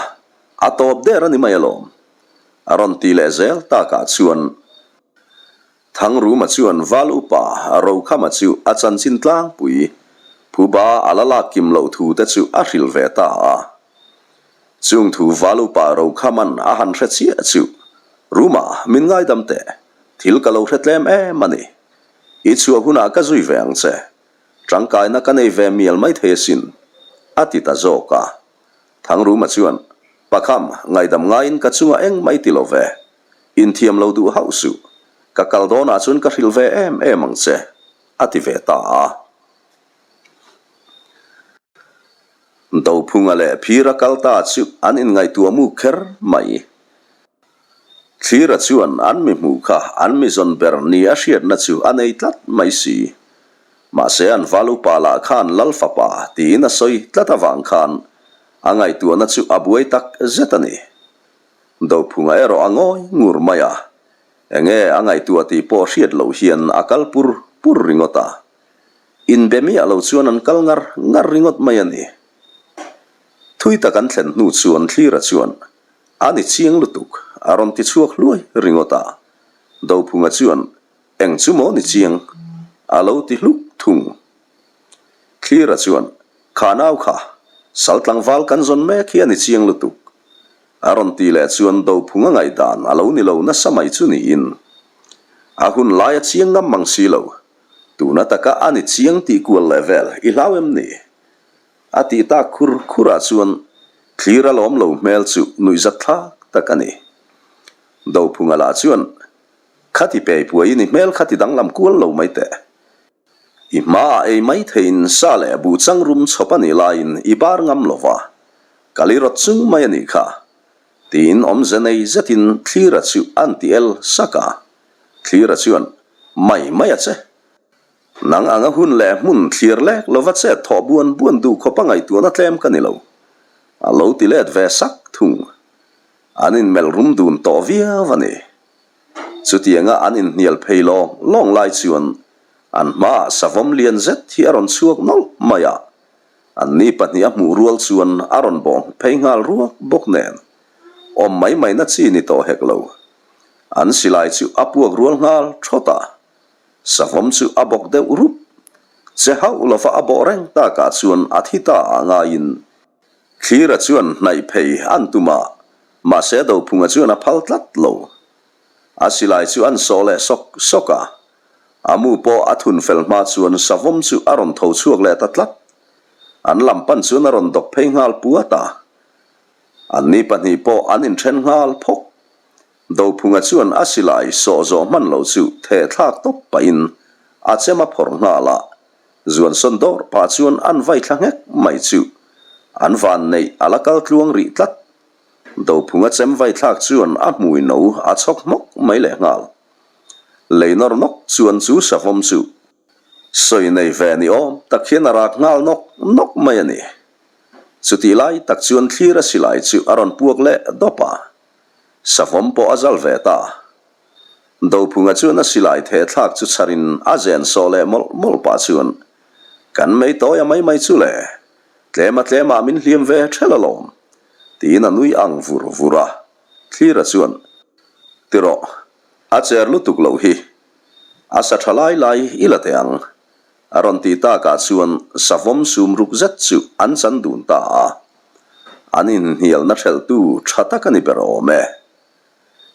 a tawp der a ni mai alawm. A rawn ti leh zel takah chuan Thangruma chuan Val upa Rokhama chu a chanchin tlangpui phuba a la lak kim loh thu te chu a hrilh ve ta a. Chung thu Val upa Rokhama'n a han hre chiah chu, Ruma, min ngaidam teh, thil ka lo hre tlem em a ni. I chhuah hunah ka zui ve ang che. Tangkaina ka nei ve mial mai thei asin, a ti ta zawk a. Thangruma chuan, Pakham, ngaihdam ngaiin ka chungah eng mai ti lo ve. Inthiam lo duh hauh suh. Ka kal dawnah chuan ka hrilh ve em em ang che, a ti ve ta a. Dophunga leh Phira kal ta chu an inngaihtuah muk kher mai. Thlira chuan an mi hmuh kha an mi zawn ber ni a hriatna chu a nei tlat mai si. Mahse an val upa lah khan Lal fapa tiin a sawi tlat avang khan a ngaihtuahna chu a buai tak zet a ni. Dophunga erawh a ngawi ngur mai a, enge a ngaihtuah tih pawh hriat loh hian a kal pur pur ringawt a. Inbe miah lo chuan an kal ngar ngar ringawt mai a ni. Thui tak an thlen hnu chuan Thlira chuan A ni chiang lutuk, a rawn ti chhuak hluai ringawt a. Dophunga chuan, Eng chu maw ni chiang? A lo ti hluk thung. Thlira chuan, Kha nau kha, sal tlangval kan zawn mek hi a ni chiang lutuk. A rawn ti leh chuan Dophunga ngaihdan a lo ni lo nasa mai chu niin. A hun lai a chiang ngam mang si lo. Tuna taka a ni chiang tih kual leh vel i hlau em ni? A tih tak khur khurah chuan thlir a lawm lo hmel chu nuihzat thlak tak a ni. Dophunga lah chuan, Khati peipuaiin i hmel kha ti danglam kual lo mai teh. I hmaah ei mai theiin sa leh buh chang rum chhawp a nih laiin i bar ngam lo va, kal i rawt chung mai a nih kha. Tiin awmze nei zetin Thlira chu an ti el sak a. Thlira chuan, Mai mai a che. Nang anga hun leh hmun thlir lek lova chet thawh buan buan duh khawpa ngaihtuahna tlem ka ni lo. A lo ti let ve sak thung. An inmelh rum dun tawh viau a ni. Chutianga an inhnial phei lawng lawng lai chuan an hmaah savawm lian zet hi a rawn chhuak nawlh mai a, anni pahniha hmuh rual chuan a rawn bawh phei nghal ruak bawk nen awm mai mai na chi ni tawh hek lo. An silai chu a puak rual nghal thawt a, savawm chu a bawk deuh rup. Che hauh lova a bawh reng takah chuan a thi ta ah ngaiin Thlira chuan hnaih phei an tum a, mahse Dophunga chuan a phal tlat lo. A silai chu an sawh leh sawk sawk a, a mu pawh a thun fel hma chuan savawm chu a rawn tho chhuak leh ta tlat. An lam pan chuan a rawn dawk phei nghal puat a, anni pahnih pawh an inthen nghal phawk. Dophunga chuan a silai sawh zawh hman lo chu theh thlak tawp pahin a chem a phawrh nghal a, Zuansawn dawr pah chuan an vai thla nghek mai chu an van neih a la kal tluang rih tlat. Dophunga chem vai thlak chuan a hmui no a chhawk hmawk mai leh nghal. Lei nawr nawk chuan chu savawm chu sawi nei ve ni awm tak hian a rak nghal nawk nawk mai a ni. Chutih lai tak chuan thlir a silai chu a rawn puak leh dawp a, savawm pawh a zal ve ta. Dophunga chuan a silai theh thlak chu chharin a zen sawh leh mawlh mawlh pah chuan, Kan mei tawi a mai mai chu le, tlema tlemah min hliam ve ṭhelh alawm, tiin a nui ang vur vur a. Thlira chuan, Ti rawh, a cher lutuk loh hi, a sa ṭha lai lai i la teh ang, a rawn ti takah chuan savawm sum ruk zet chu an chan dun ta a. An inhnialna ṭhelhtu ṭha tak a ni ber awm e.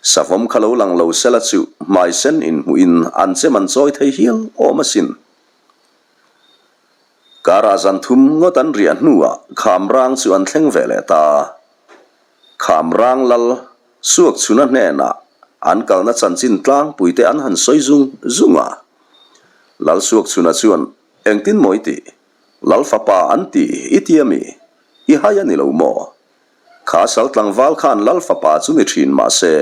Savawm kha lo lang lo sela chu hmai sen inhmuhin an chem an chawi thei hial awm asin. Karah zan thum ngawt an riah hnuah Khamrang chu an thleng ve leh ta. Khamrang lal Suakchhuna hnenah an kalna chanchin tlangpuite an han sawi zung zung a. Lal Suakchhuna chuan, Engtin maw i tih? Lal fapa an ti i ti ami? I hai a ni lo maw? Kha sal tlangval khan Lal fapa chu ni thin mah se,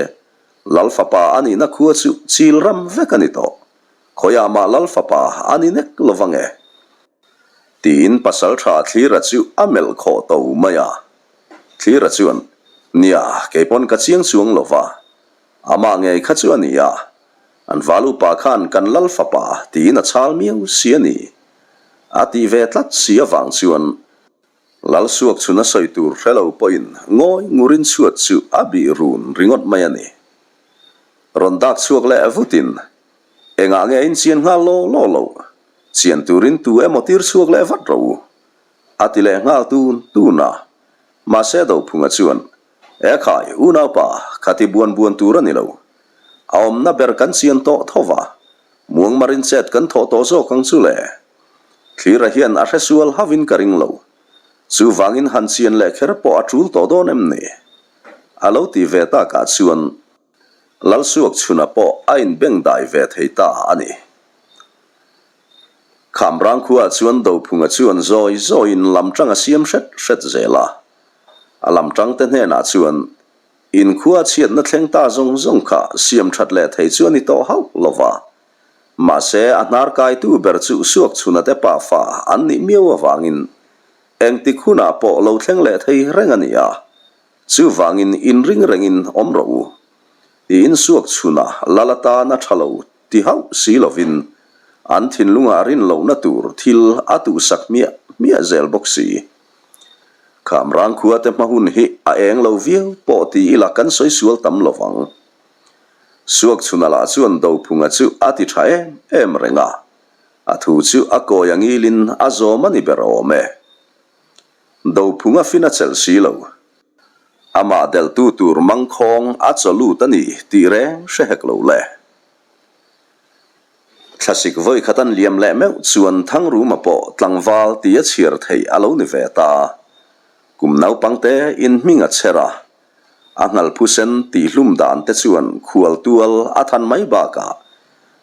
Lal fapa a nihna khua chu chil ram vek a ni tawh. Khawiah mah Lal fapa a ni nek lo vang e. Tiin pasaltha Thlira chu a melh khawh to mai a. Thlira chuan, Nia, kei pawn ka chiang chuang lo va. Amah ngei kha chu a ni a. An val upa khan kan Lal fapa tiin a chhal miau si a ni. A tih ve tlat si avang chuan Lal suak chhun a sawi tur hre lo pawhin ngawi ngurin chhuat chu a bih run ringawt mai a ni. Rawn dak chhuak leh vutin, Engah nge in chian nghal law law lo? Chian turin tu emaw tir chhuak leh vat rawh u, a ti leh nghal tun tun a. Mahse Dophunga chuan, E khai, unaupa, khati buan buan tur a ni lo. A awmna ber kan chian tawh tho va, muangmarin chet kan thawh tawh zawk ang chu le. Thlira hian a hre sual hauhin ka ring lo. Chuvangin han chian leh kher pawh a tul tawh dawn em ni? A lo ti ve takah chuan Lalsuak chhuna pawh a inbengdai ve thei ta a ni. Khamrang khuaah chuan Dophunga chuan zawi zawiin lamtang a siam hret hret zel a. A lamtangte hnenah chuan, Inkhua chhiatna thleng ta zawng zawng kha siam that leh thei chu a ni tawh hauh lo va. Mahse, a hnar kaitu ber chu suak chhuna te pafa an nih miau avangin engtik hunah pawh lo thleng leh thei reng a ni a, chuvangin inring rengin awm rawh u. Tiin suak chhuna lal atan a tha lo ti hauh si lovin an thinlungah rin lohna tur thil a tuhsak hmiah hmiah zel bawk si. Khamrang khuate hma hun hi a eng lo viau pawh ti ila kan sawi sual tam lovang. Suakchhuna lah chuan Dophunga chu a ti tha em em reng a, a thu chu a kawi a ngilin a zawm a ni ber awm e. Dophunga fin a chelh si lo. Amah delhtu tur mangkhawng a chaw lut a ni tih reng hre hek lo le. Thlasik vawi khat an liam leh meuh chuan Thangruma pawh tlangval tia chhiar theih a lo ni ve ta. Kum naupangte in hming a chher a, a ngalphu sen tihhlum dan te chuan khual tual a than mai bakah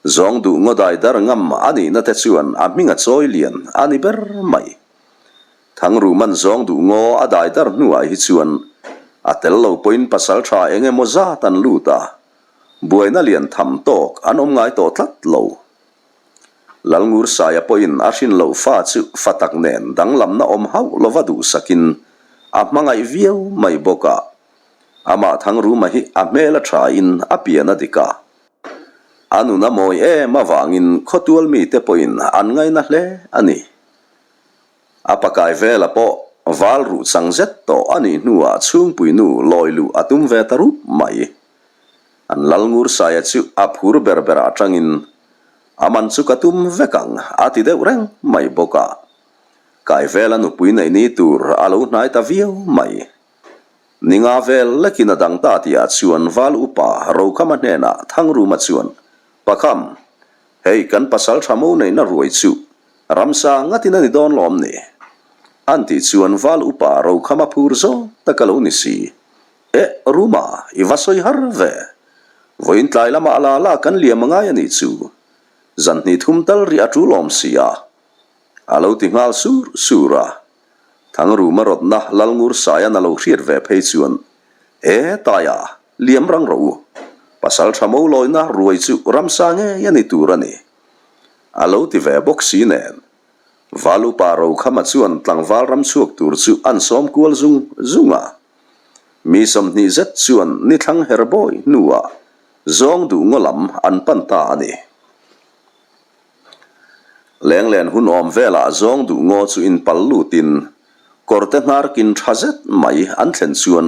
zawng duh ngaw dai dar ngam a nihna te chuan a hming a chawi lian a ni ber mai. Thangruman zawng duh ngaw a dai dar hnuah hi chuan a tel lo pawhin pasal tha eng emaw zat an lut a, Buaina lian tham tawk an awm ngai tawh tlat lo. Lalngursaia pawhin a hrin loh fa chu fa tak nen danglamna awm hauh lova duhsakin a hmangaih viau mai bawk a. Amah Thangruma hi a hmel a thain a pian a dik a. A nun a mawi em avangin khawtual mite pawhin an ngaina hle a ni. A pakai vela pawh val ruh chang zet tawh a nih hnuah chhungpuinu lawi luh a tum ve ta rup mai. An lal Ngursaia chu a phur ber berah atangin a man chu ka tum vek ang a ti deuh reng mai bawk a. Kai vela nupui neih ni tur a lo hnai ta viau mai. Ninga vel lekin a dang ta tihah chuan val upa Rokhama hnenah Thangruma chuan, Pakham, hei kan pasal tha mo neihna ruai chu Ramsa ngatin a ni dawn lawm ni? An tih chuan val upa Rokhama phur zawk tak a lo ni si. Eh, Ruma, i va sawi har ve. Vawiin tlai lamah la la kan liam a ngai a nih chu. Zan hnih thum tal rih a tul awm si a. A lo ti nghal sur sur a. Thangruma rawtna Lalngursaia'n a lo hriat ve phei chuan, E, Taia, liam rang rawh u. Pasal tha mo lawina ruai chu ramsa ngei a ni tur a ni. A lo ti ve bawk si nen. Valupa Rokhama chuan tlangval ram chhuak tur chu an sawm kual zung zung a. Mi 20 zet chuan ni thlang her bawi hnuah zawng duh ngaw lam an pan ta a ni. Lenglen hun awm velah zawng duh ngaw chu inpal lutin kawrte hnar kin tha zet mai an thlen chuan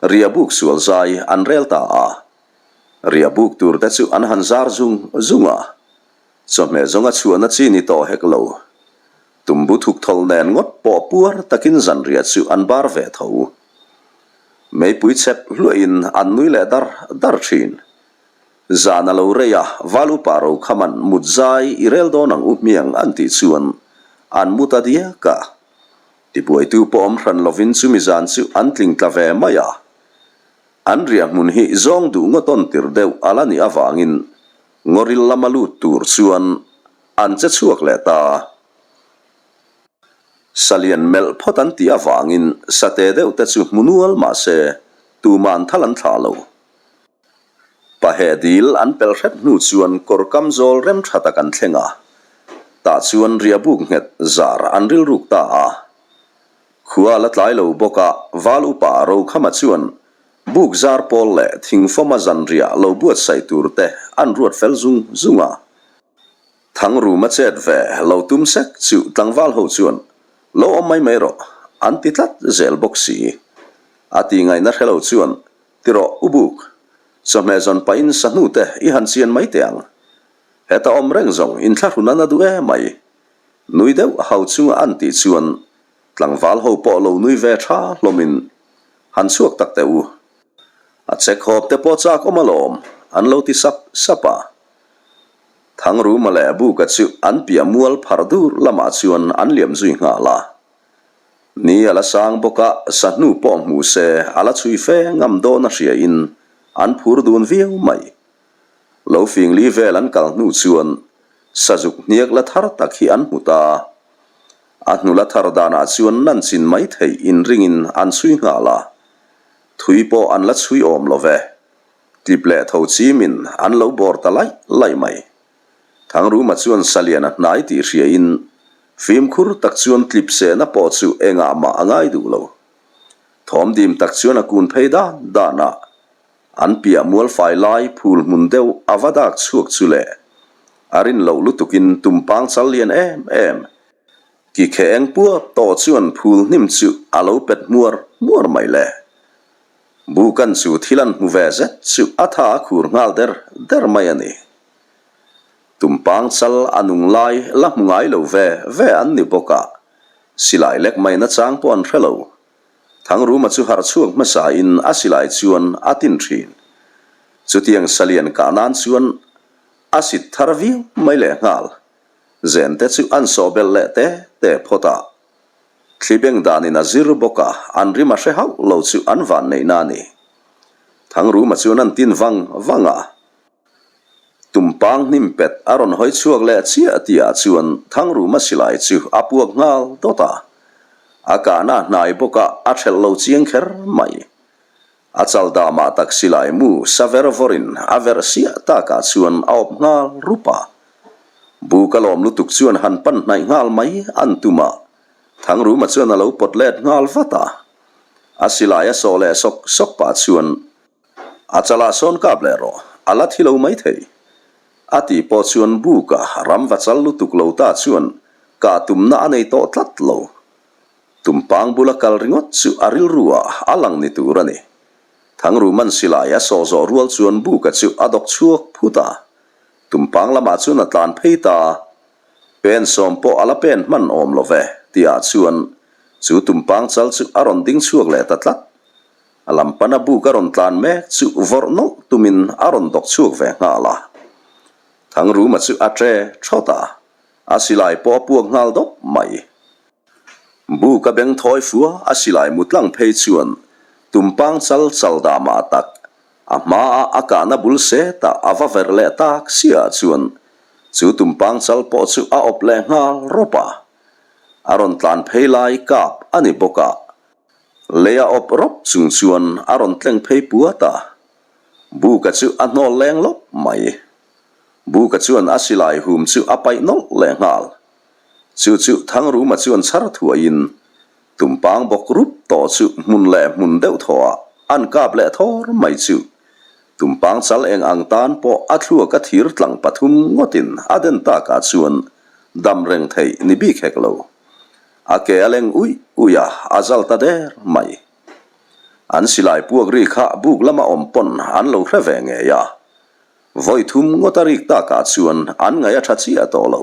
riahbuk sual zai an rel ta a. Riah buk tur te chu an han zar zung zung a, chawhmeh zawnga chhuahna chi ni tawh hek lo. Tumbu thuk thawl nen ngawt pawh puar takin zanriah chu an bar ve tho. Meipui chep hluahin an nui leh dar dar thin. Zan a lo rei a, Val upa ro kha man mut zai i rel dawn ang u hmiang an tih chuan an mu ta diak a. Tibuaitu pawh awm hran lovin chumi zan chu an tling tla ve mai a. An riah hmun hi zawng duh ngawt awn tir deuh a la nih avangin ngawril lama lut tur chuan an che chhuak leh ta. Salian melh phawt an tih avangin sate deuh te chu hmu nual mah se tuman thal an thlah lo. Paheh dil an pelh hrep hnu chuan kawr kam zawl rem tha tak an thleng a, tah chuan riah buk nghet zar an rilruk ta a. Khua la tlai lo bawk a, Val upa Rokhama chuan buk zar pawl leh thingfawma zanriah lo buatsaih tur te an ruat fel zung zung a. Thangruma chet ve lo tum sek chu tlangval ho chuan lo awm mai mai rawh an ti tlat zel bawk si. A ti ngaihna hre lo chuan ti rawh u buk, chawhmeh zawn pahin sahnu te i han chian mai teh ang. Heta awm reng zawng inthlahrun a na duh em mai. Nui deuh hau chunga an tih chuan tlangval ho pawh lo nui ve tha hlawmin han chhuak tak teh u. A chek hawp te pawh chak awm alawm an lo ti sap sap a. Thangruma leh Buka chu an piah mual phar dur lamah chuan an liam zui nghal a. Ni a la sang bawk a, sahnu pawh hmu se a la chhui fe ngam dawn a hria in an phur dun viau mai. Lo fing li vel an kal hnu chuan sazuk hniak la thar tak hi an hmu ta. A hnu la thar danah chuan nan chin mai theih inringin an chhui nghal a. Thui pawh an la chhui awm lo ve. Tlip leh tho chimin an lo bawr ta laih laih mai. Thangruma chuan salian a hnai tih hriain fimkhur tak chuan tlip sehna pawh chu engah mah a ngai duh lo. Thawm dim tak chuan a kun phei dan dan a. An piah mual fai lai phul hmun deuh a va dak chhuak chu le. A rin loh lutukin tumpang chal lian em em. Ki khe eng puap tawh chuan phul hnim chu a lo pet hmuar hmuar mai le. Bukan chu thil an hmu ve zet chu a tha a khur nghal der der mai a ni. Tumpang chal a nung lai la hmu ngai lo ve ve an ni bawk a, silai lek mai nachang pawh an hre lo. Thangruma chu harh chhuak hmasa in a silai chuan a tin thin. Chutiang salian kah nan chuan a. A sit thar viau mai lehnghal. Zen te chu an sawh belh leh te te phawt a. Thli beng danin a zir bawk a, an rim a hre hauh lo chu an vanneihna a ni. Thangruma chuan an tin vang vang a. Tumpang hnim pet a rawn hawi chhuak leh chiah tihah chuan Thangruma silai chu a puak nghal dawt a. A kahna a hnai bawk a, a thelh lo chiang kher mai. A chal damah tak silai mu sa ver vawrin a verh siah takah chuan a awp nghal rup a. Buk a lawm lutuk chuan han pan hnaih nghal mai an tum a, Thangruma chuan a lo pawt let nghal vat a. A silai a sawh leh sawk sawk pah chuan a chalah sawn kap leh rawh, a la thi lo mai thei. A tih pawh chuan Buka ram va chal lutuk lo ta chuan kah tumna a nei tawh tlat lo. Tumpang bula kal ringawt chu a rilru ah a lang ni tur a ni. Thangruman silai a sawh zawh rual chuan Buka chu a dawk chhuak phut a. Tumpang lamah chuan a tlan phei ta. Pen sawm pawh a la pen hman awm lo ve, tihah chuan chu tumpang chal chu a rawn ding chhuak leh ta tlat. A lam pana buk a rawn tlan mek chu vawrh nawlh tumin a rawn dawk chhuak ve nghal a. Thangruma chu a tre thawt a, a silai pawh a puak nghal dawp mai. Buk a beng thawi fua a silai mu tlang phei chuan tumpang chal chal dah mah tak a hmaa a kahna bul setah a va verh leh tak siah chuan chu tumpang chal pawh chu a awp leh nghal rawp a. A rawn tlan phei lai kap a ni bawk a, lei a awp rawp chung chuan a rawn tleng phei puat a. Buka chu a hnawl leng lawp mai. Buka chuan a silai hum chu a paih nawlh leh nghal. Chu chu Thangruma chuan chhar thuaiin Tumpang bawk rup tawh chu hmun leh hmun deuh thawhah an kap leh thawr mai chu. Tumpang chal eng ang tan pawh a thluak a thir tlang pathum ngawtin a den takah chuan dam reng theih ni bik hek lo. A ke a leng uih uih a, a zal ta der mai. An silai puak ri kha buk lama awm pawn an lo hre ve ngei a. Vawi thum ngawt a rik takah chuan an ngaih a tha chiah tawh lo.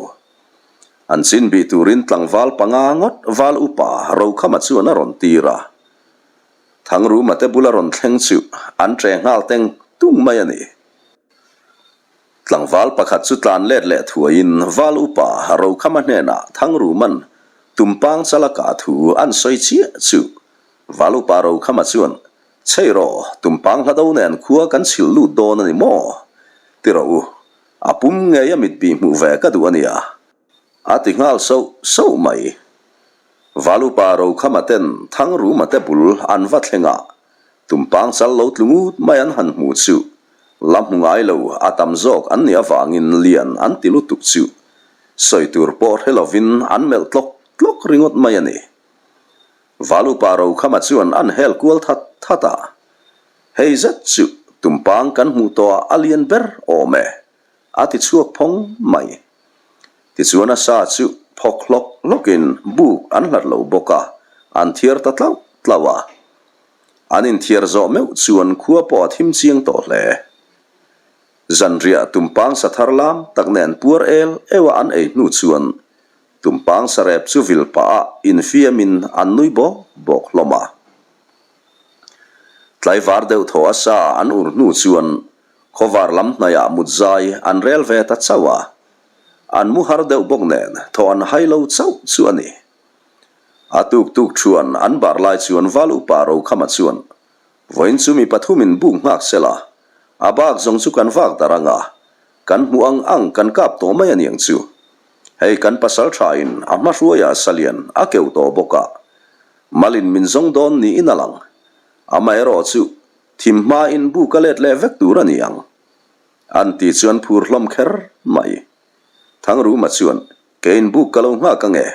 An chin bih turin tlangval panga ngawt val upa Rokhama chuan a rawn tir a. Thangruma te bula rawn thleng chu an ṭe nghal teng tung mai a ni. Tlangval pakhat chu tlan let leh thuaiin val upa Rokhama hnenah Thangruman tumpang chala kah thu an sawi chiah chu val upa Rokhama chuan Chhei rawh, tumpang hla do nen khua kan chhilh lut dawn a ni maw? Ti rawh u, a pum ngei a mit bih hmuh ve ka duh a nia. A ti nghal soh soh mai. Valupa Rokhama ten Thangruma te bul an va thleng a, tumpang chal lo tlu ngut mai an han hmu chu la hmu ngai lo a tam zawk an nih avangin lian an ti lutuk chu sawi tur pawh hre lovin an melh tlawk tlawk ringawt mai a ni. Valupa Rokhama chuan an hel kual that that a, Hei zet chu tumpang kan hmuh tawhah a lian ber awm e, a ti chhuak phawng mai. Tichuan a sa chu phawk hlawk hlawkin buk an hlat lo bawk a, an thiar ta tlauh tlauh a. An inthiar zawh meuh chuan khua pawh a thim chiang tawh hle. Zanriah tumpang sa thar lam tak nen puar el euh a an ei hnu chuan Tumpang sarep chu vil pah a infiamin an nui bawk bawk hlawm a. Tlaivar deuh thaw a sa an ur hnu chuan khawvar lam hnaiah mutzai an rel ve ta chauh a. An mu har deuh bawk nen thaw an hai lo chauh chu a ni. A tuk tuk thuan an bar lai chuan Val Upa Rokhama chuan vawiin chu mi pathumin buk nghak sela a bak zawng chu kan vak dar ang a, kan hmuh ang ang kan kap tawh mai a niang chu. Hei kan pasal tha in a hma hruaiah salian a keuh tawh bawk a, malin min zawng dawn niin a lang. Amaherawh chu thim hma in bu ka let leh vek tur a ni ang. An ti chuan phur hlawm kher mai. Thangruma chuan keiin buk ka lo nghak ange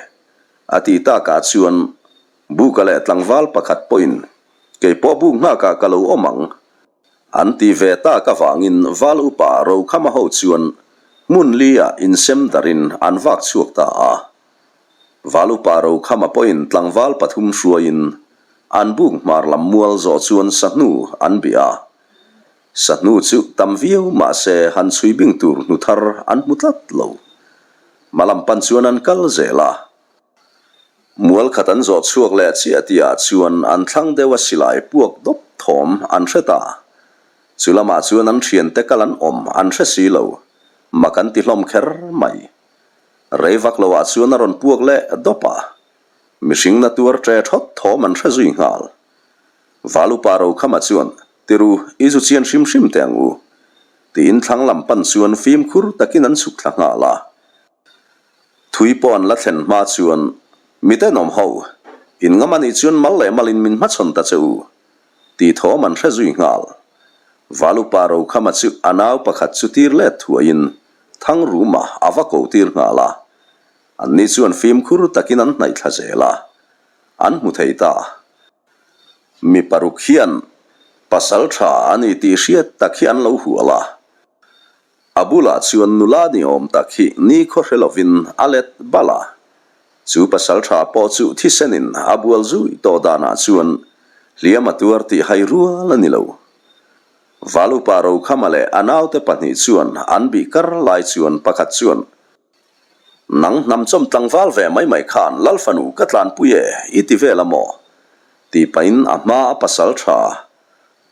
a ti takah chuan buka leh tlangval pakhat pawhin keipawh buk nghakah ka lo awm ang. An ti ve tak avangin Val Upa Rokhama ho chuan hmun li-ah insem darin an vak chhuak ta a. Val Upa Rokhama pawhin tlangval pathum hruaiin an buk hmar lam mual zawh chuan sahnu an bih a. Sahnu chu tam viau mahse han chhui bing tur hnu thar an hmu tlat lo. Hmalam pan chuan an kal zel a. Mual khat an zawh chhuak leh chiah tihah chuan an thlang deuh a silai puak dawp thawm an hre ta. Chu lamah chuan an thiante kal an awm an hre si lo. Mak an ti hlawm kher mai. Rei vak loah chuan a rawn puak leh dawp a. Mihring na tuar ṭe ṭhawt thawm an hre zui nghal. Valupa Rokhama chuan, Tiru, i zu chian hrim hrim teh ang u. Tiin thlang lam pan chuan fimkhur takin an chhuk thla nghal a. Thui pawh an la thlen hma chuan, Mi tenawm ho, in ngam anih chuan mal leh malin min hmachhawn ta che u. Tih thawm an hre zui nghal. Valupa Rokhama chu a nau pakhat chu tir let thuaiin Thangruma a va ko tir nghal a. Anni chuan fimkhur takin an hnaih thla zel a, an hmu thei ta. Mi paruk hian pasal tha a ni tih hriat tak hi an lo hual a. A bulah chuan nula ni awm tak hi nikhaw hre lovin a let bal a. Chu pasal tha pawh chu thisenin a bual zui tawh danah chuan hliam a tuar tih hai rual a ni lo. Valupa Rokhama leh a naute pahnih chuan an bih kar lai chuan pakhat chuan Nang hnam chawm tlangval ve mai mai khan Lal fanu ka tlanpui e i ti vel a maw? tih pahin a hma a pasal tha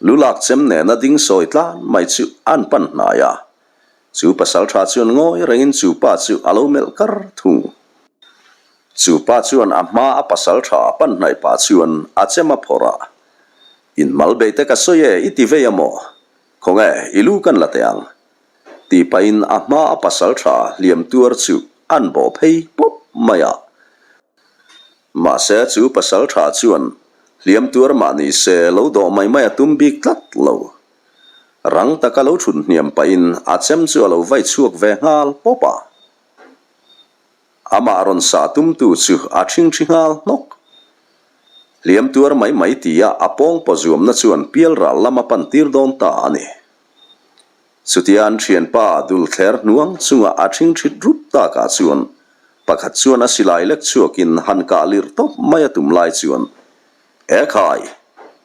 lu lak chem nena ding sawi tlan mai chu an pan hnai a. Chu pasal tha chuan ngawi rengin chu pa chu a lo melh kar thung. Chu pa chuan a hma a pasal tha pan hnaih pah chuan a chem a phawrh a, In mal bei te ka sawi e i ti vei a maw? Khawnge i lu kan la teh ang. Tih pahin a hma a pasal tha hliam tuar chu an bawh phei pawp mai a. Mahse chu pasal tha chuan hliam tuar mah ni se lo dawh mai mai a tum bik tlat lo. Rang taka lo thut hniam pahin a chem chu a lo vai chhuak ve nghal pawp a. Amah rawn sah tumtu chu a thingthi nghal hnawk. Hliam tuar mai mai tia a pawngpaw zuamna chuan pialral lam a pan tir dawn ta a ni. Chutia an thianpa dul thler hnuang chunga a thingthit rup takah chuan pakhat chuan a silai lek chhuakin han kah lirh tawp mai a tum lai chuan, E khai!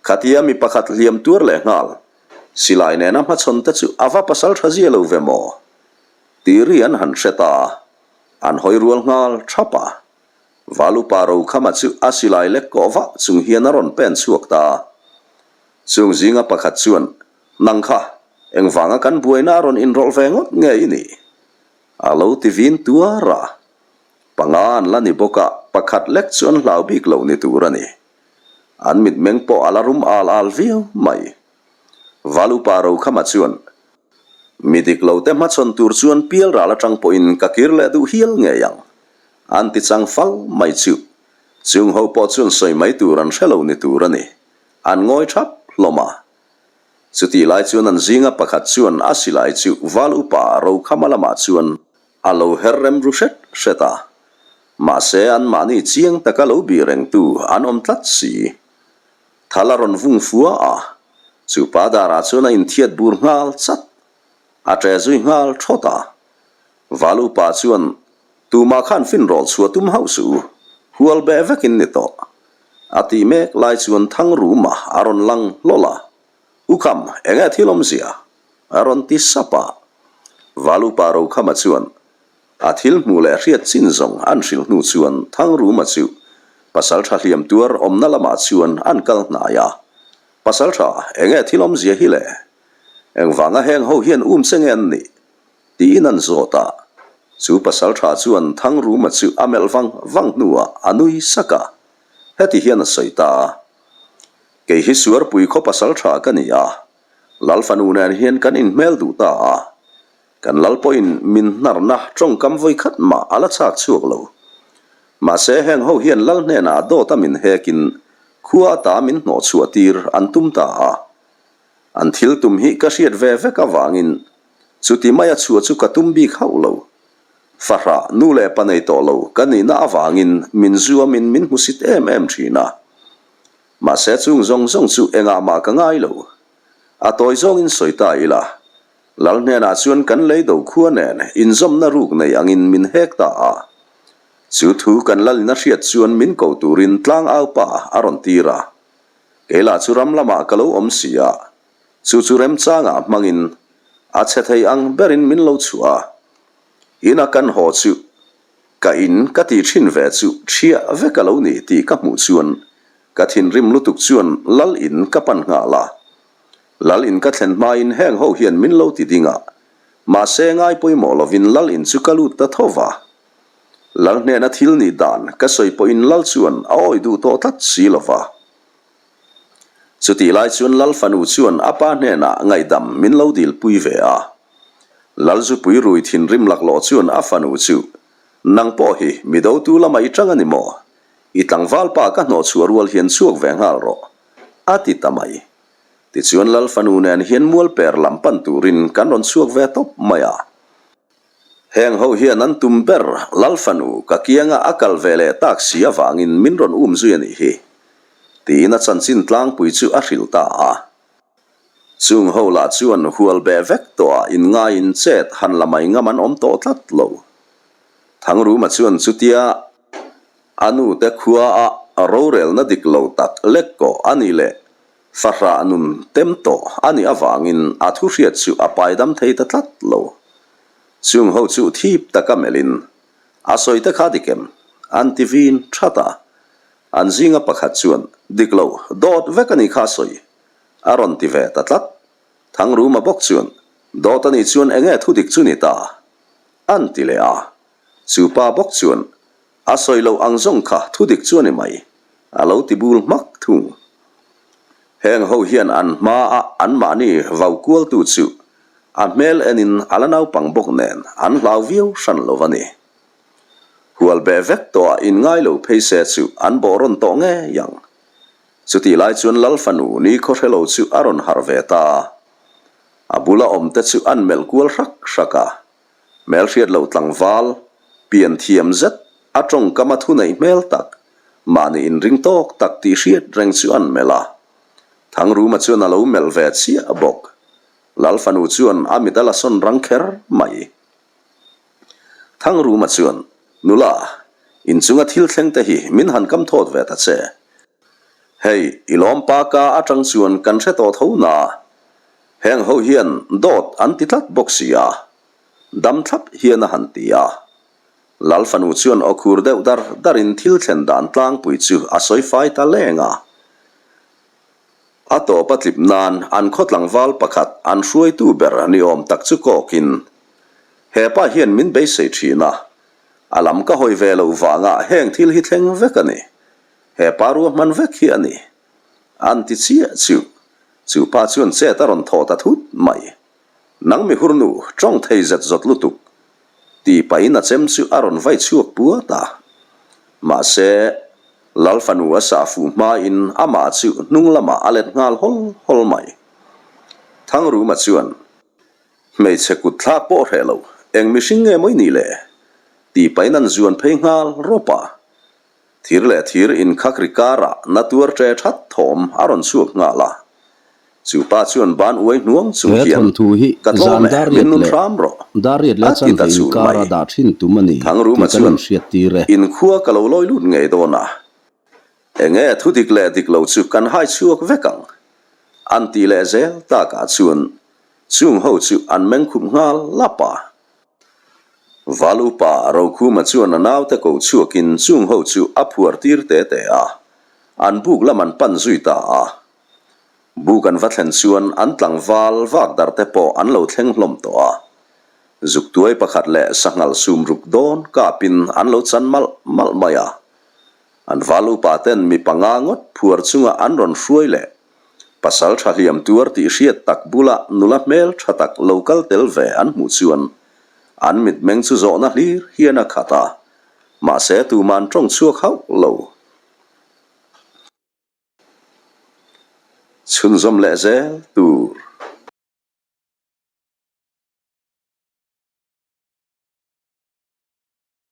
Khatia mi pakhat hliam tuar leh nghal, silai nena hmachhawn te chu a va pasal tha zia lo ve maw? Tih ri an han hre ta a, an hawi rual nghal thap a. Valupa Rokhama chu a silai lek kawh vah chung hian a rawn pen chhuak ta a. Chung zinga pakhat chuan, Nang kha, engvanga kan buaina a rawn inrawlh ve ngawt nge i nih? A lo ti vin tuar a. Panga an la ni bawk a, pakhat lek chu an hlau bik lo ni tur a ni. An mitmeng pawh a la rum al al viau mai. Valupa Rokhama chuan, Mi dik lo te hmachhawn tur chuan pialral atang pawhin ka kir leh duh hial ngei ang, an ti chang fal mai chu. Chung ho pawh chuan sawi mai tur an hre lo ni tur a ni. An ngawi thap hlawm a. Chutih lai chuan an zinga pakhat chuan a silai chu val upa Rokhama lamah chuan a lo her rem ru hret hret a. Mahse anmahni chiang taka lo bih rengtu an awm tlat si. Thal a rawn vung fua a, chu pa darah chuan a inthiat bur nghal chat. A ṭe zui nghal thawt a. Val upa chuan Tumah khan finrawl chhuah tum hauh suh u, hual beh vekin ni tawh. A tih mek lai chuan Thangruma a rawn lang hlawl a, U Kham, enge thil awmzia? a rawn ti sap a. Valupa Rokhama chuan a thil hmuh leh hriat chin zawng an hrilh hnu chuan Thangruma chu Pasaltha hliam tuar awmna lamah chuan an kal hnai a, Pasaltha, enge thil awmzia hi le? Engvanga heng ho hian um che nge an nih? Tiin an zawt a, chu pasal tha chuan Thangruma chu a melh vang vang hnuah a nui sak a, heti hian a sawi ta a, Kei hi Suarpui khaw pasal tha ka ni a, Lal fanu nen hian kan inhmel duh ta a, kan Lal pawhin min hnarna tawngkam vawi khat mah a la chhak chhuak lo. Mahse heng ho hian Lal hnenah dawt a min hekin khua ata min hnawh chhuah tir an tum ta a, an thil tum hi ka hriat ve vek avangin Chuti maia chhuah chu ka tum bik hauh lo. Fahrah, nu leh pa nei tawh lo ka nihna avangin min zuamin min hmusit em em thin a. Mahse chung zawng zawng chu engah mah ka ngai lo. A tawi zawngin sawi ta ila, Lal hnenah chuan kan lei do khua nen inzawmna ruk nei angin min hek ta a. Chu thu kan Lalin a hriat chuan min ko turin tlangaupa a rawn tir a. Kei lah chu ram lamah ka lo awm si a. Chu chu remchangah hmangin a chhe thei ang berin min lo chhuah a, ina kan haw chu ka in ka tih thin ve chu ṭhiah vek a lo ni tih ka hmuh chuan ka thinrim lutuk chuan lal in ka pan nghal a. Lal in ka thlen hmain heng ho hian min lo ti ding a. Mahse, ngai pawimawh lovin Lal in chu ka lut ta tho va. Lal hnena thil nih dan ka sawi pawhin Lal chuan a awi duh tawh tlat si lo va. Chutih lai chuan Lal fanu chuan a pa hnenah ngaihdam min lo dilpui ve a. Lal zupui rui thinrim laklawh chuan a fanu chu, Nang pawh hi mi dotu lama i tang a ni maw? I tlangval pa ka hnawhchhuah rual hian chhuak ve nghal rawh, a ti ta mai. Tichuan Lal fanu nen hian mualper lam pan turin kan rawn chhuak ve tawp mai a. Heng ho hian an tum ber Lal fanu ka kianga a kal ve leh tak si avangin min rawn um zui a nih hi, tiin a chanchin tlangpui chu a hrilh ta a. Chung ho lah chuan hual beh vek tawhah inngaiin chet han la mai ngam an awm tawh tlat lo. Thangruma chuan chutia a nute khua a rorelna dik lo tak lek kawh a nih leh Fahrah nun tem tawh a nih avangin a thu hriat chu a paidam thei ta tlat lo. Chung ho chu thip taka melhin, A sawi te kha dik em? An ti vin that a. An zinga pakhat chuan, Dik lo, dawt vek a nih kha a sawi, a rawn ti ve ta tlat. Thangruma bawk chuan, Dawt a nih chuan enge thu dik chu ni ta? An ti leh a. Chu pa bawk chuan, A sawi loh ang zawng kha thu dik chu a ni mai, a lo ti bul hmak thung. Heng ho hian an hmaa anmahni vau kualtu chu a hmel enin a la naupang bawk nen an hlau viau hran lo a ni. Hual beh vek tawhah inngai lo phei se chu an bawh rawn tawh ngei ang. Chutih lai chuan Lal fanu ni khaw hre lo chu a rawn harh ve ta. A bula awmte chu an melh kual hrak hrak a. Hmelhriat loh tlangval, pian thiam zet, a tawngkam a thuneih hmel tak, mahni inring tawk tak tih hriat reng chu an melh a. Thangruma chuan a lo melh ve chiah bawk. Lal fanu chuan a mit a la sawn rang kher mai. Thangruma chuan, Nula, inchunga thil thleng te hi min han kam thawt ve ta che. Hei, i lawmpa ka atang chuan kan hre tawh tho na. Heng ho hian dawt an ti tlat bawk si a, dam thlap hian a han ti a. Lal fanu chuan aw khur deuh dar darin thil thlen dan tlangpui chu a sawi fai ta leng a. A tawp a tlip nan an khaw tlangval pakhat an hruaitu ber ni awm tak chu kawkin, He pa hian min beisei thin a, a lam ka hawi ve loh vangah heng thil hi thleng vek a ni. He pa ruahman vek hi a ni. An ti chiah chu Chu pa chuan chet a rawn thaw ta thut mai. Nang mi hurnu, tawng thei zet zawt lutuk, tih pahin a chem chu a rawn vai chhuak puat a. Mahse, Lal fanu a sah fuh hmain amah chu hnung lamah a let nghal hawl hawl mai. Thangruma chuan, Hmeichhe kut thlak pawh hreh lo, eng mihring nge mawi nih le? tih pahin an zuan phei nghal rawp a. Thir leh thir inkhak ri karah na tuar ṭe ṭhat thawm a rawn chhuak nghal a. Chu pa chuan ban uai hnuang chung He hian, thawnthu hi Ka tlawm zan e, dar min riat nun leh hram rawh, dar riat leh a ti ta chanve chul inkar mai. a dah thin tum a ni Thangruma tih kan chuan, inhriat tir e. Inkhua ka lo lawi lut ngei dawn a. Enge thu dik leh dik lo chu kan hai chhuak vek ang, an tih leh zel takah chuan chung ho chu an meng khup nghal lap a. Val upa Rokhuma chuan a naute ko chhuakin chung ho chu a phuar tir te te a, an buk lam an pan zui ta a. Buk an va thlen chuan an tlangval vak dar te pawh an lo thleng hlawm tawh a. Zuktuai pakhat leh sanghal sum ruk dawn kapin an lo chan malh malh mai a. An val upa ten mi panga ngawt phuar chunga an rawn hruai leh Pasal tha hliam tuar tih hriat tak bula nula hmel tha tak lo kal tel ve an hmuh chuan an mitmeng chu zawhna hlir hian a khat a, mahse tuman tawng chhuak hauh lo. Chhunzawm leh zel tur.